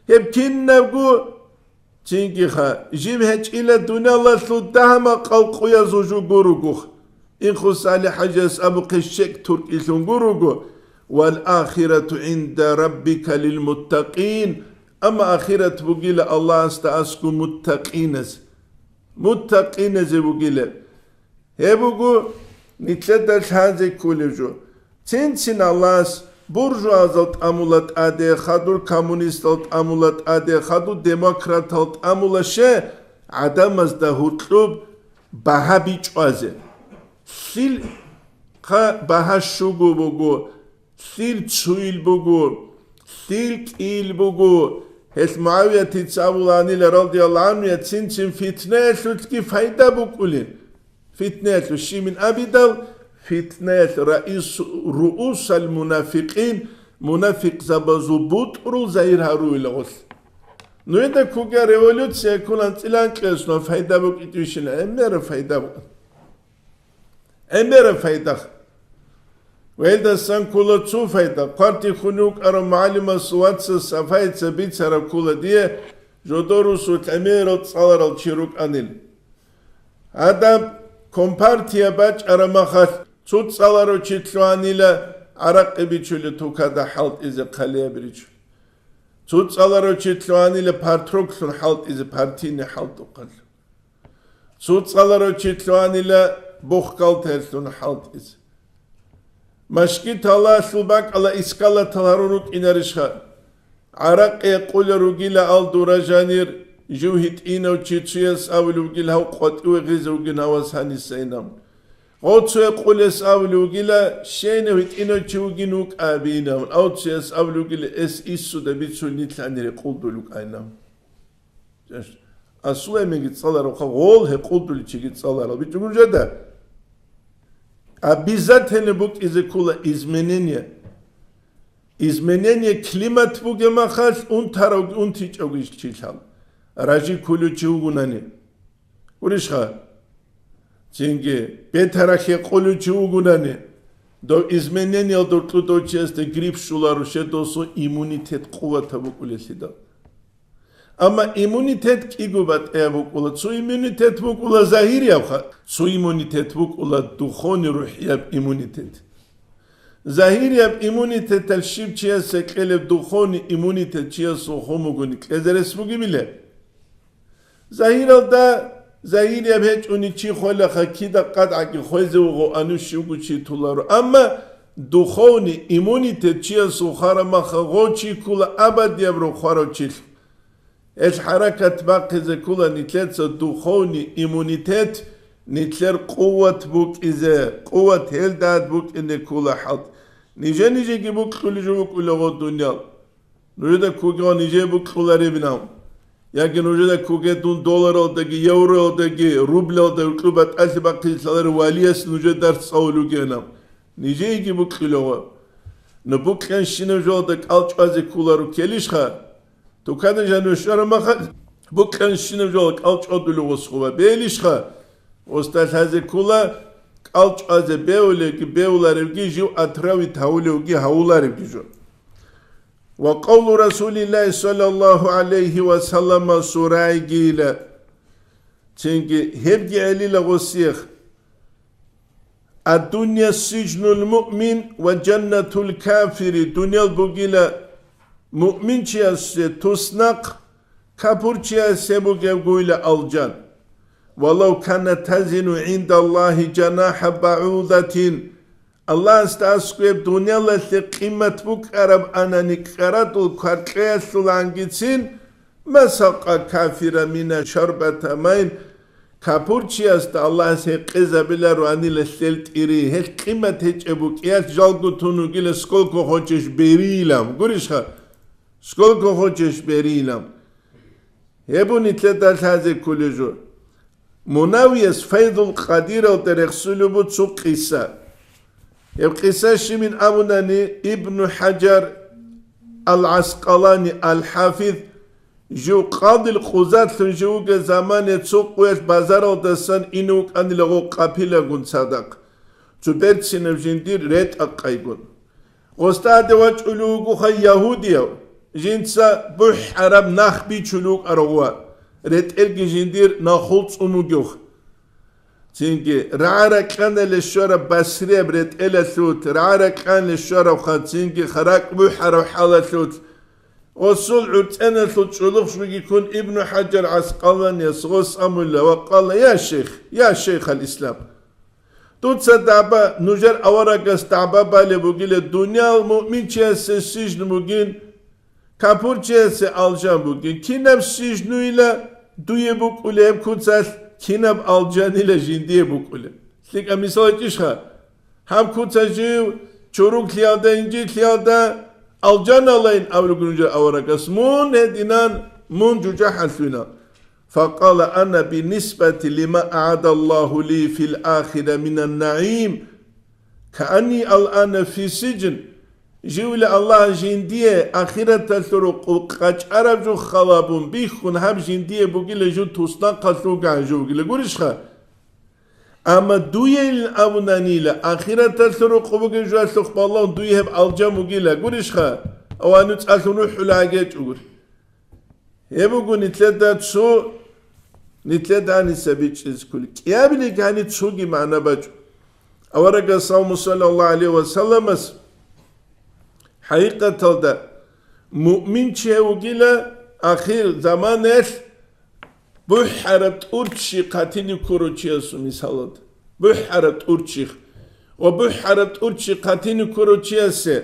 Гьеб кинабго, цинги ха, жиб гьечӀила дуниялалъул дагьа-макъал къуязул жо гуругуха. Инхус ГӀали-хӀажияс абухъе щекӀ туркӀилъун гуруго: «Вал ахирату гӀинда раббика лил муттакъин», амма ахират бугила Аллагьасда аскӀу муттакъиназ. Муттакъиназе бугила. Гьеб буго нилъеда лъазе кколеб жо. Цин-цин Аллагьас буржуазал тӀамула тӀаде, хадур коммунистал тӀамула тӀаде, хадур демократал тӀамула, ще гӀадамазда гьуркьуб багьа бичӀвазе. Лъил хъа багьа щуго буго, лъил цуил буго, лъил кӀиил буго. Гьелъ МугӀавиятица абуланила, радияллагьу гӀангьу, я цин-цин фитнаялъулъги пайда букӀулин. Фитнаялъул щибин абидал, фитнаялъ раис руусал мунафикъин, мунафикъзабазул бутӀрул загьир гьаруила гъолъ. Нужеда ккугея революция кколан цӀиланкьесна, пайда букӀитӀищин, гӀемераб пайда букӀун. ГӀемераб пайда. Ва гьелдасан ккола цо пайда: хъвартихъун вукӀарав мугӀалимас вацас Сафаица бицараб ккола дие, жодорусул гӀемерал цӀаларал чи рукӀанил. Гьадаб компартия бачӀараб махалъ цо цӀаларав чи лъугьанила гӀаракъи бичулев тукада хӀалтӀизе хъалияб ричун. Цо цӀаларав чи лъугьанила партроклъун хӀалтӀизе, партийный хӀалтӀухъалъун. Цо цӀаларав чи лъугьанила бухгалтерлъун хӀалтӀизе. Машгиталалъул бакӀала искалатал гьарун рукӀинарищха? ГӀаракъи гьекъулел ругила ал дура жанир, жив гьитӀинав чи цуяс абулев вугил гьав къватӀиве гъизе вугин гьавас гьаниса инав. Гъов цо гьекъулес абулев вугила, щенав гьитӀинав чи вугин вукӀа абинав, ав цуяс абулев вугила, эс иссуда бицун нилъ гьанир гьекъулдул вукӀайнав. Асул эменги цӀаларабха, гъол гьекъулдуличиги цӀаларал. БитӀугун жада. Обязательно букӀизе ккола изменение. Изменение климат бугеб махалъ унтарав, унтичӀавги чи лъал. Ражи ккулев чи вугунани. Гурищха? Цинги, бетарахъе къулев чи вугунани, дов изменениялда рукьудав чиясда грипп щуларо, щедосун иммунитет къуватаб букӀулелъидал. Амма иммунитет кӀиго батӀияб букӀула, цо иммунитет букӀула загьириябха, цо иммунитет букӀула духовный рухӀияб иммунитет. Загьирияб иммунитеталъ щиб чиясе кьелеб духовный иммунитет чиясул хун бугони кьезе рес бугебилеб? Загьиралда Загьирияб гьечӀони чи холеха, кида къадгӀаги хвезе вуго, анущи вуго чи толаро. Амма духовный иммунитет чиясул хварамаха, гъо чи ккула абадияб рукъ хварав чилъ. Гьел хӀаракат бахъизе ккула нилъеца духовный иммунитет, нилъер къуват букӀизе, къуват гьелдад букӀине ккула хӀалт. Нижа-нижеги букьулеб жо букӀула гъо дуниял. Нужеда ккугева нижее букьуларебинав. Яги нужеда ккуге дун долларалдаги, евроялдаги, рублялда гьоркьоб батӀалъи бахъизе лъаларев валияс нужее дарс цӀалулев вугенав. Нижееги букьулев. Ну букьанщинаб жоялда кӀал чӀвазе кколаро ккелищха? Тукада жаниве щвараб махалъ, букьанщинаб жоялда кӀал чӀвадулев гъосухъа белищха? Гъосда лъазе ккола, кӀал чӀвазе бевулевги бевуларевги, жив отравить гьавулевги гьавуларевги жо. Ва къавлу Расулиллагьи саллаллагьу гӀалайгьи ва саллама сурайгила. Цинги гьебги гӀелила гъосиех: «Ад-дунья сижнул муъмин ва жаннатул кафири», дуниял бугила муъминчиясе туснахъ, капурчиясе бугеб гуйла алжан. «Валав кана тазину гӀиндаллагьи жанахӀа багӀудатин», Аллагьасда аскӀоб дуниялалъе къимат букӀараб анани кӀарадул кваркьеялъулангицин, «ма сакъа кафира мина шарбата маин», капурчиясда Аллагьас гьекъезабиларо анила лъел тӀири, гьелъ къимат гьечӀеб букӀиялъ жалго тун вугила, сколько хочешь бери илан. Гурищха? Сколько хочешь бери илан. Гьеб нилъеда лъазе кколеб жо. Мунавияс Файзул Къадиралда рехсулеб буго цо къиса. Гьеб къиса щибин абунани, Ибну ХӀажар ал-ГӀаскъалани, ал-ХӀафиз, жив къадил къузалъун жив вугеб замане цо къоялъ базаралдасан ине вукӀанила гъо къапилагун цадахъ, цо берцинаб жиндир ретӀа-къайгун. Гъосда гьаде вачӀулев вугоха ягьудияв, жинца бухӀараб нах бичулев вукӀарав ва ретӀелги жиндир нахул цӀун вугевха. Цинги рагӀа-ракьаналде щвараб басрияб ретӀелалъулъ, рагӀа-ракьаналде щварабха, цинги харакь бухӀараб хӀалалъулъ, гъосул гӀурцӀеналъул чӀулухъ жуги ккун Ибну ХӀажар ГӀаскъаланияс гъос амула ва къала: «Я шейх, я шейхал ислам! Дуца дагӀба, нужер аварагас дагӀба балеб бугила, дуниял муъминчиясе сижну бугин, капурчиясе алжан бугин. Кинаб сижнуила дуе букӀулеб куцалъ, кинаб алжанила жиндие букӀулеб?» ЛъикӀаб мисал гьечӀищха? Гьаб куца жив чуруклъиялда, инжитлъиялда алжаналайин абулеб буго нужер аварагас, мун гьединан, мун жужахӀалъуйна. Факъала: «Ана бинисбати лима агӀадаллагьу ли фил ахира минан нагӀим, каанни алана фи сиджн». Живли Аллагь жиндие ахираталъул рукъу къачӀараб жо халабун бихьун, гьаб жиндие бугила жо туснахъалъуган жо вугила гурищха? Амма дуейилин абунанила, ахираталъул рукъу бугеб жоялъухъ балагьун дуе гьеб алжан бугила гурищха? Авану цӀалъун рухӀула гьагечӀогури. Гьеб буго нилъеда цо, нилъеда гьаниса бичӀчӀизе кколи. КӀиабилеги гьани цоги магӀна бачӀо. Аварагас саллаллагьу гӀалайгьи ва салламас хӀакъикъаталда муъмин чи гьев вугила ахир заманаялъ бухӀараб тӀурччи хъатине ккурав чиясул мисалалда. БухӀараб тӀурччи. Ва бухӀараб тӀурччи хъатине ккурав чиясе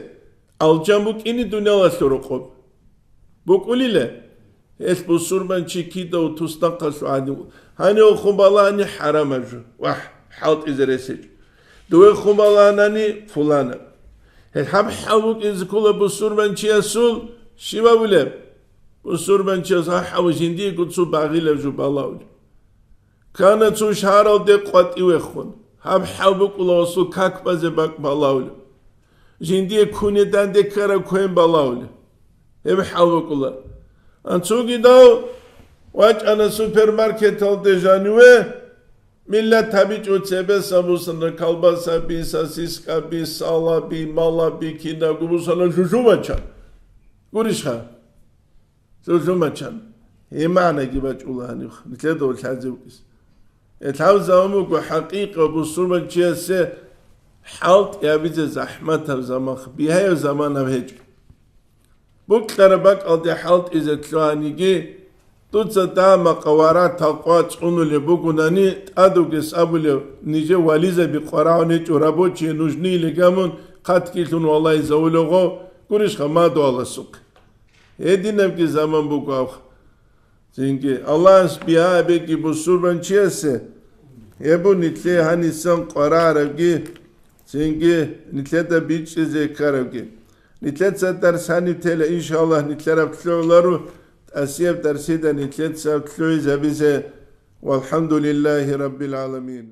алжан букӀине дуниялалъул рокъоб. БукӀулила, гьелъ бусурманчи кидав туснахъалъув гьанив, гьанивехун балагьани хӀарамаб жо, вагь, хӀалтӀизе рес гьечӀо. Дувехун балагьанани пуланаб. Гьеб гьаб хӀал букӀизе ккола бусурманчиясул, щиб абулеб? Бусурманчияс гьаб хӀал жиндиего цо багъилаб жо балагьулеб. Кана цо шагьаралде къватӀивехун, гьаб хӀал букӀула гъосул как базе бакӀ балагьулеб. Жиндие куне данде ккараб квен балагьулеб. Гьеб хӀал букӀула. Анцуги дав вачӀана супермаркеталде жаниве, миллат гьабичӀо цебеса бусана, колбасаби, сосискаби, салаби, малаби, кинабго бусана жужумачан. Гурищха? Лъугьа-мачан. Гьеб магӀнаги бачӀула гьаниб нилъеда лъазе вукӀизе. Э, лъаб заман буго хӀакъикъа бусурманчиясе хӀалтӀи гьабизе захӀматаб заман, бигьаяб заман гьаб гьечӀо. Букьараб бакӀалде хӀалтӀизе лъугьаниги, Дуца тӀама къавара такъва цӀунулеб бугунани, тӀадугес абулев, нижер вализаби къварагӀун гьечӀо, рабочие нужны или гамун, хъатги лъун валлагьизавулев гъов, гурищха мадугьаласухъе. Гьединабги заман буго абха. Цинги Аллагьас бигьа абеги бусурбанчиясе, гьеб бу нилъее гьанисан къварарабги, цинги нилъеда бичӀчӀизе ккарабги. Нилъеца дарс гьаниб тела, иншаллагь, нилъераб лъугӀуларо, тӀасияб дарсида нилъеца лъугӀизабизе. Валхамдулиллагьи раббил гӀаламин.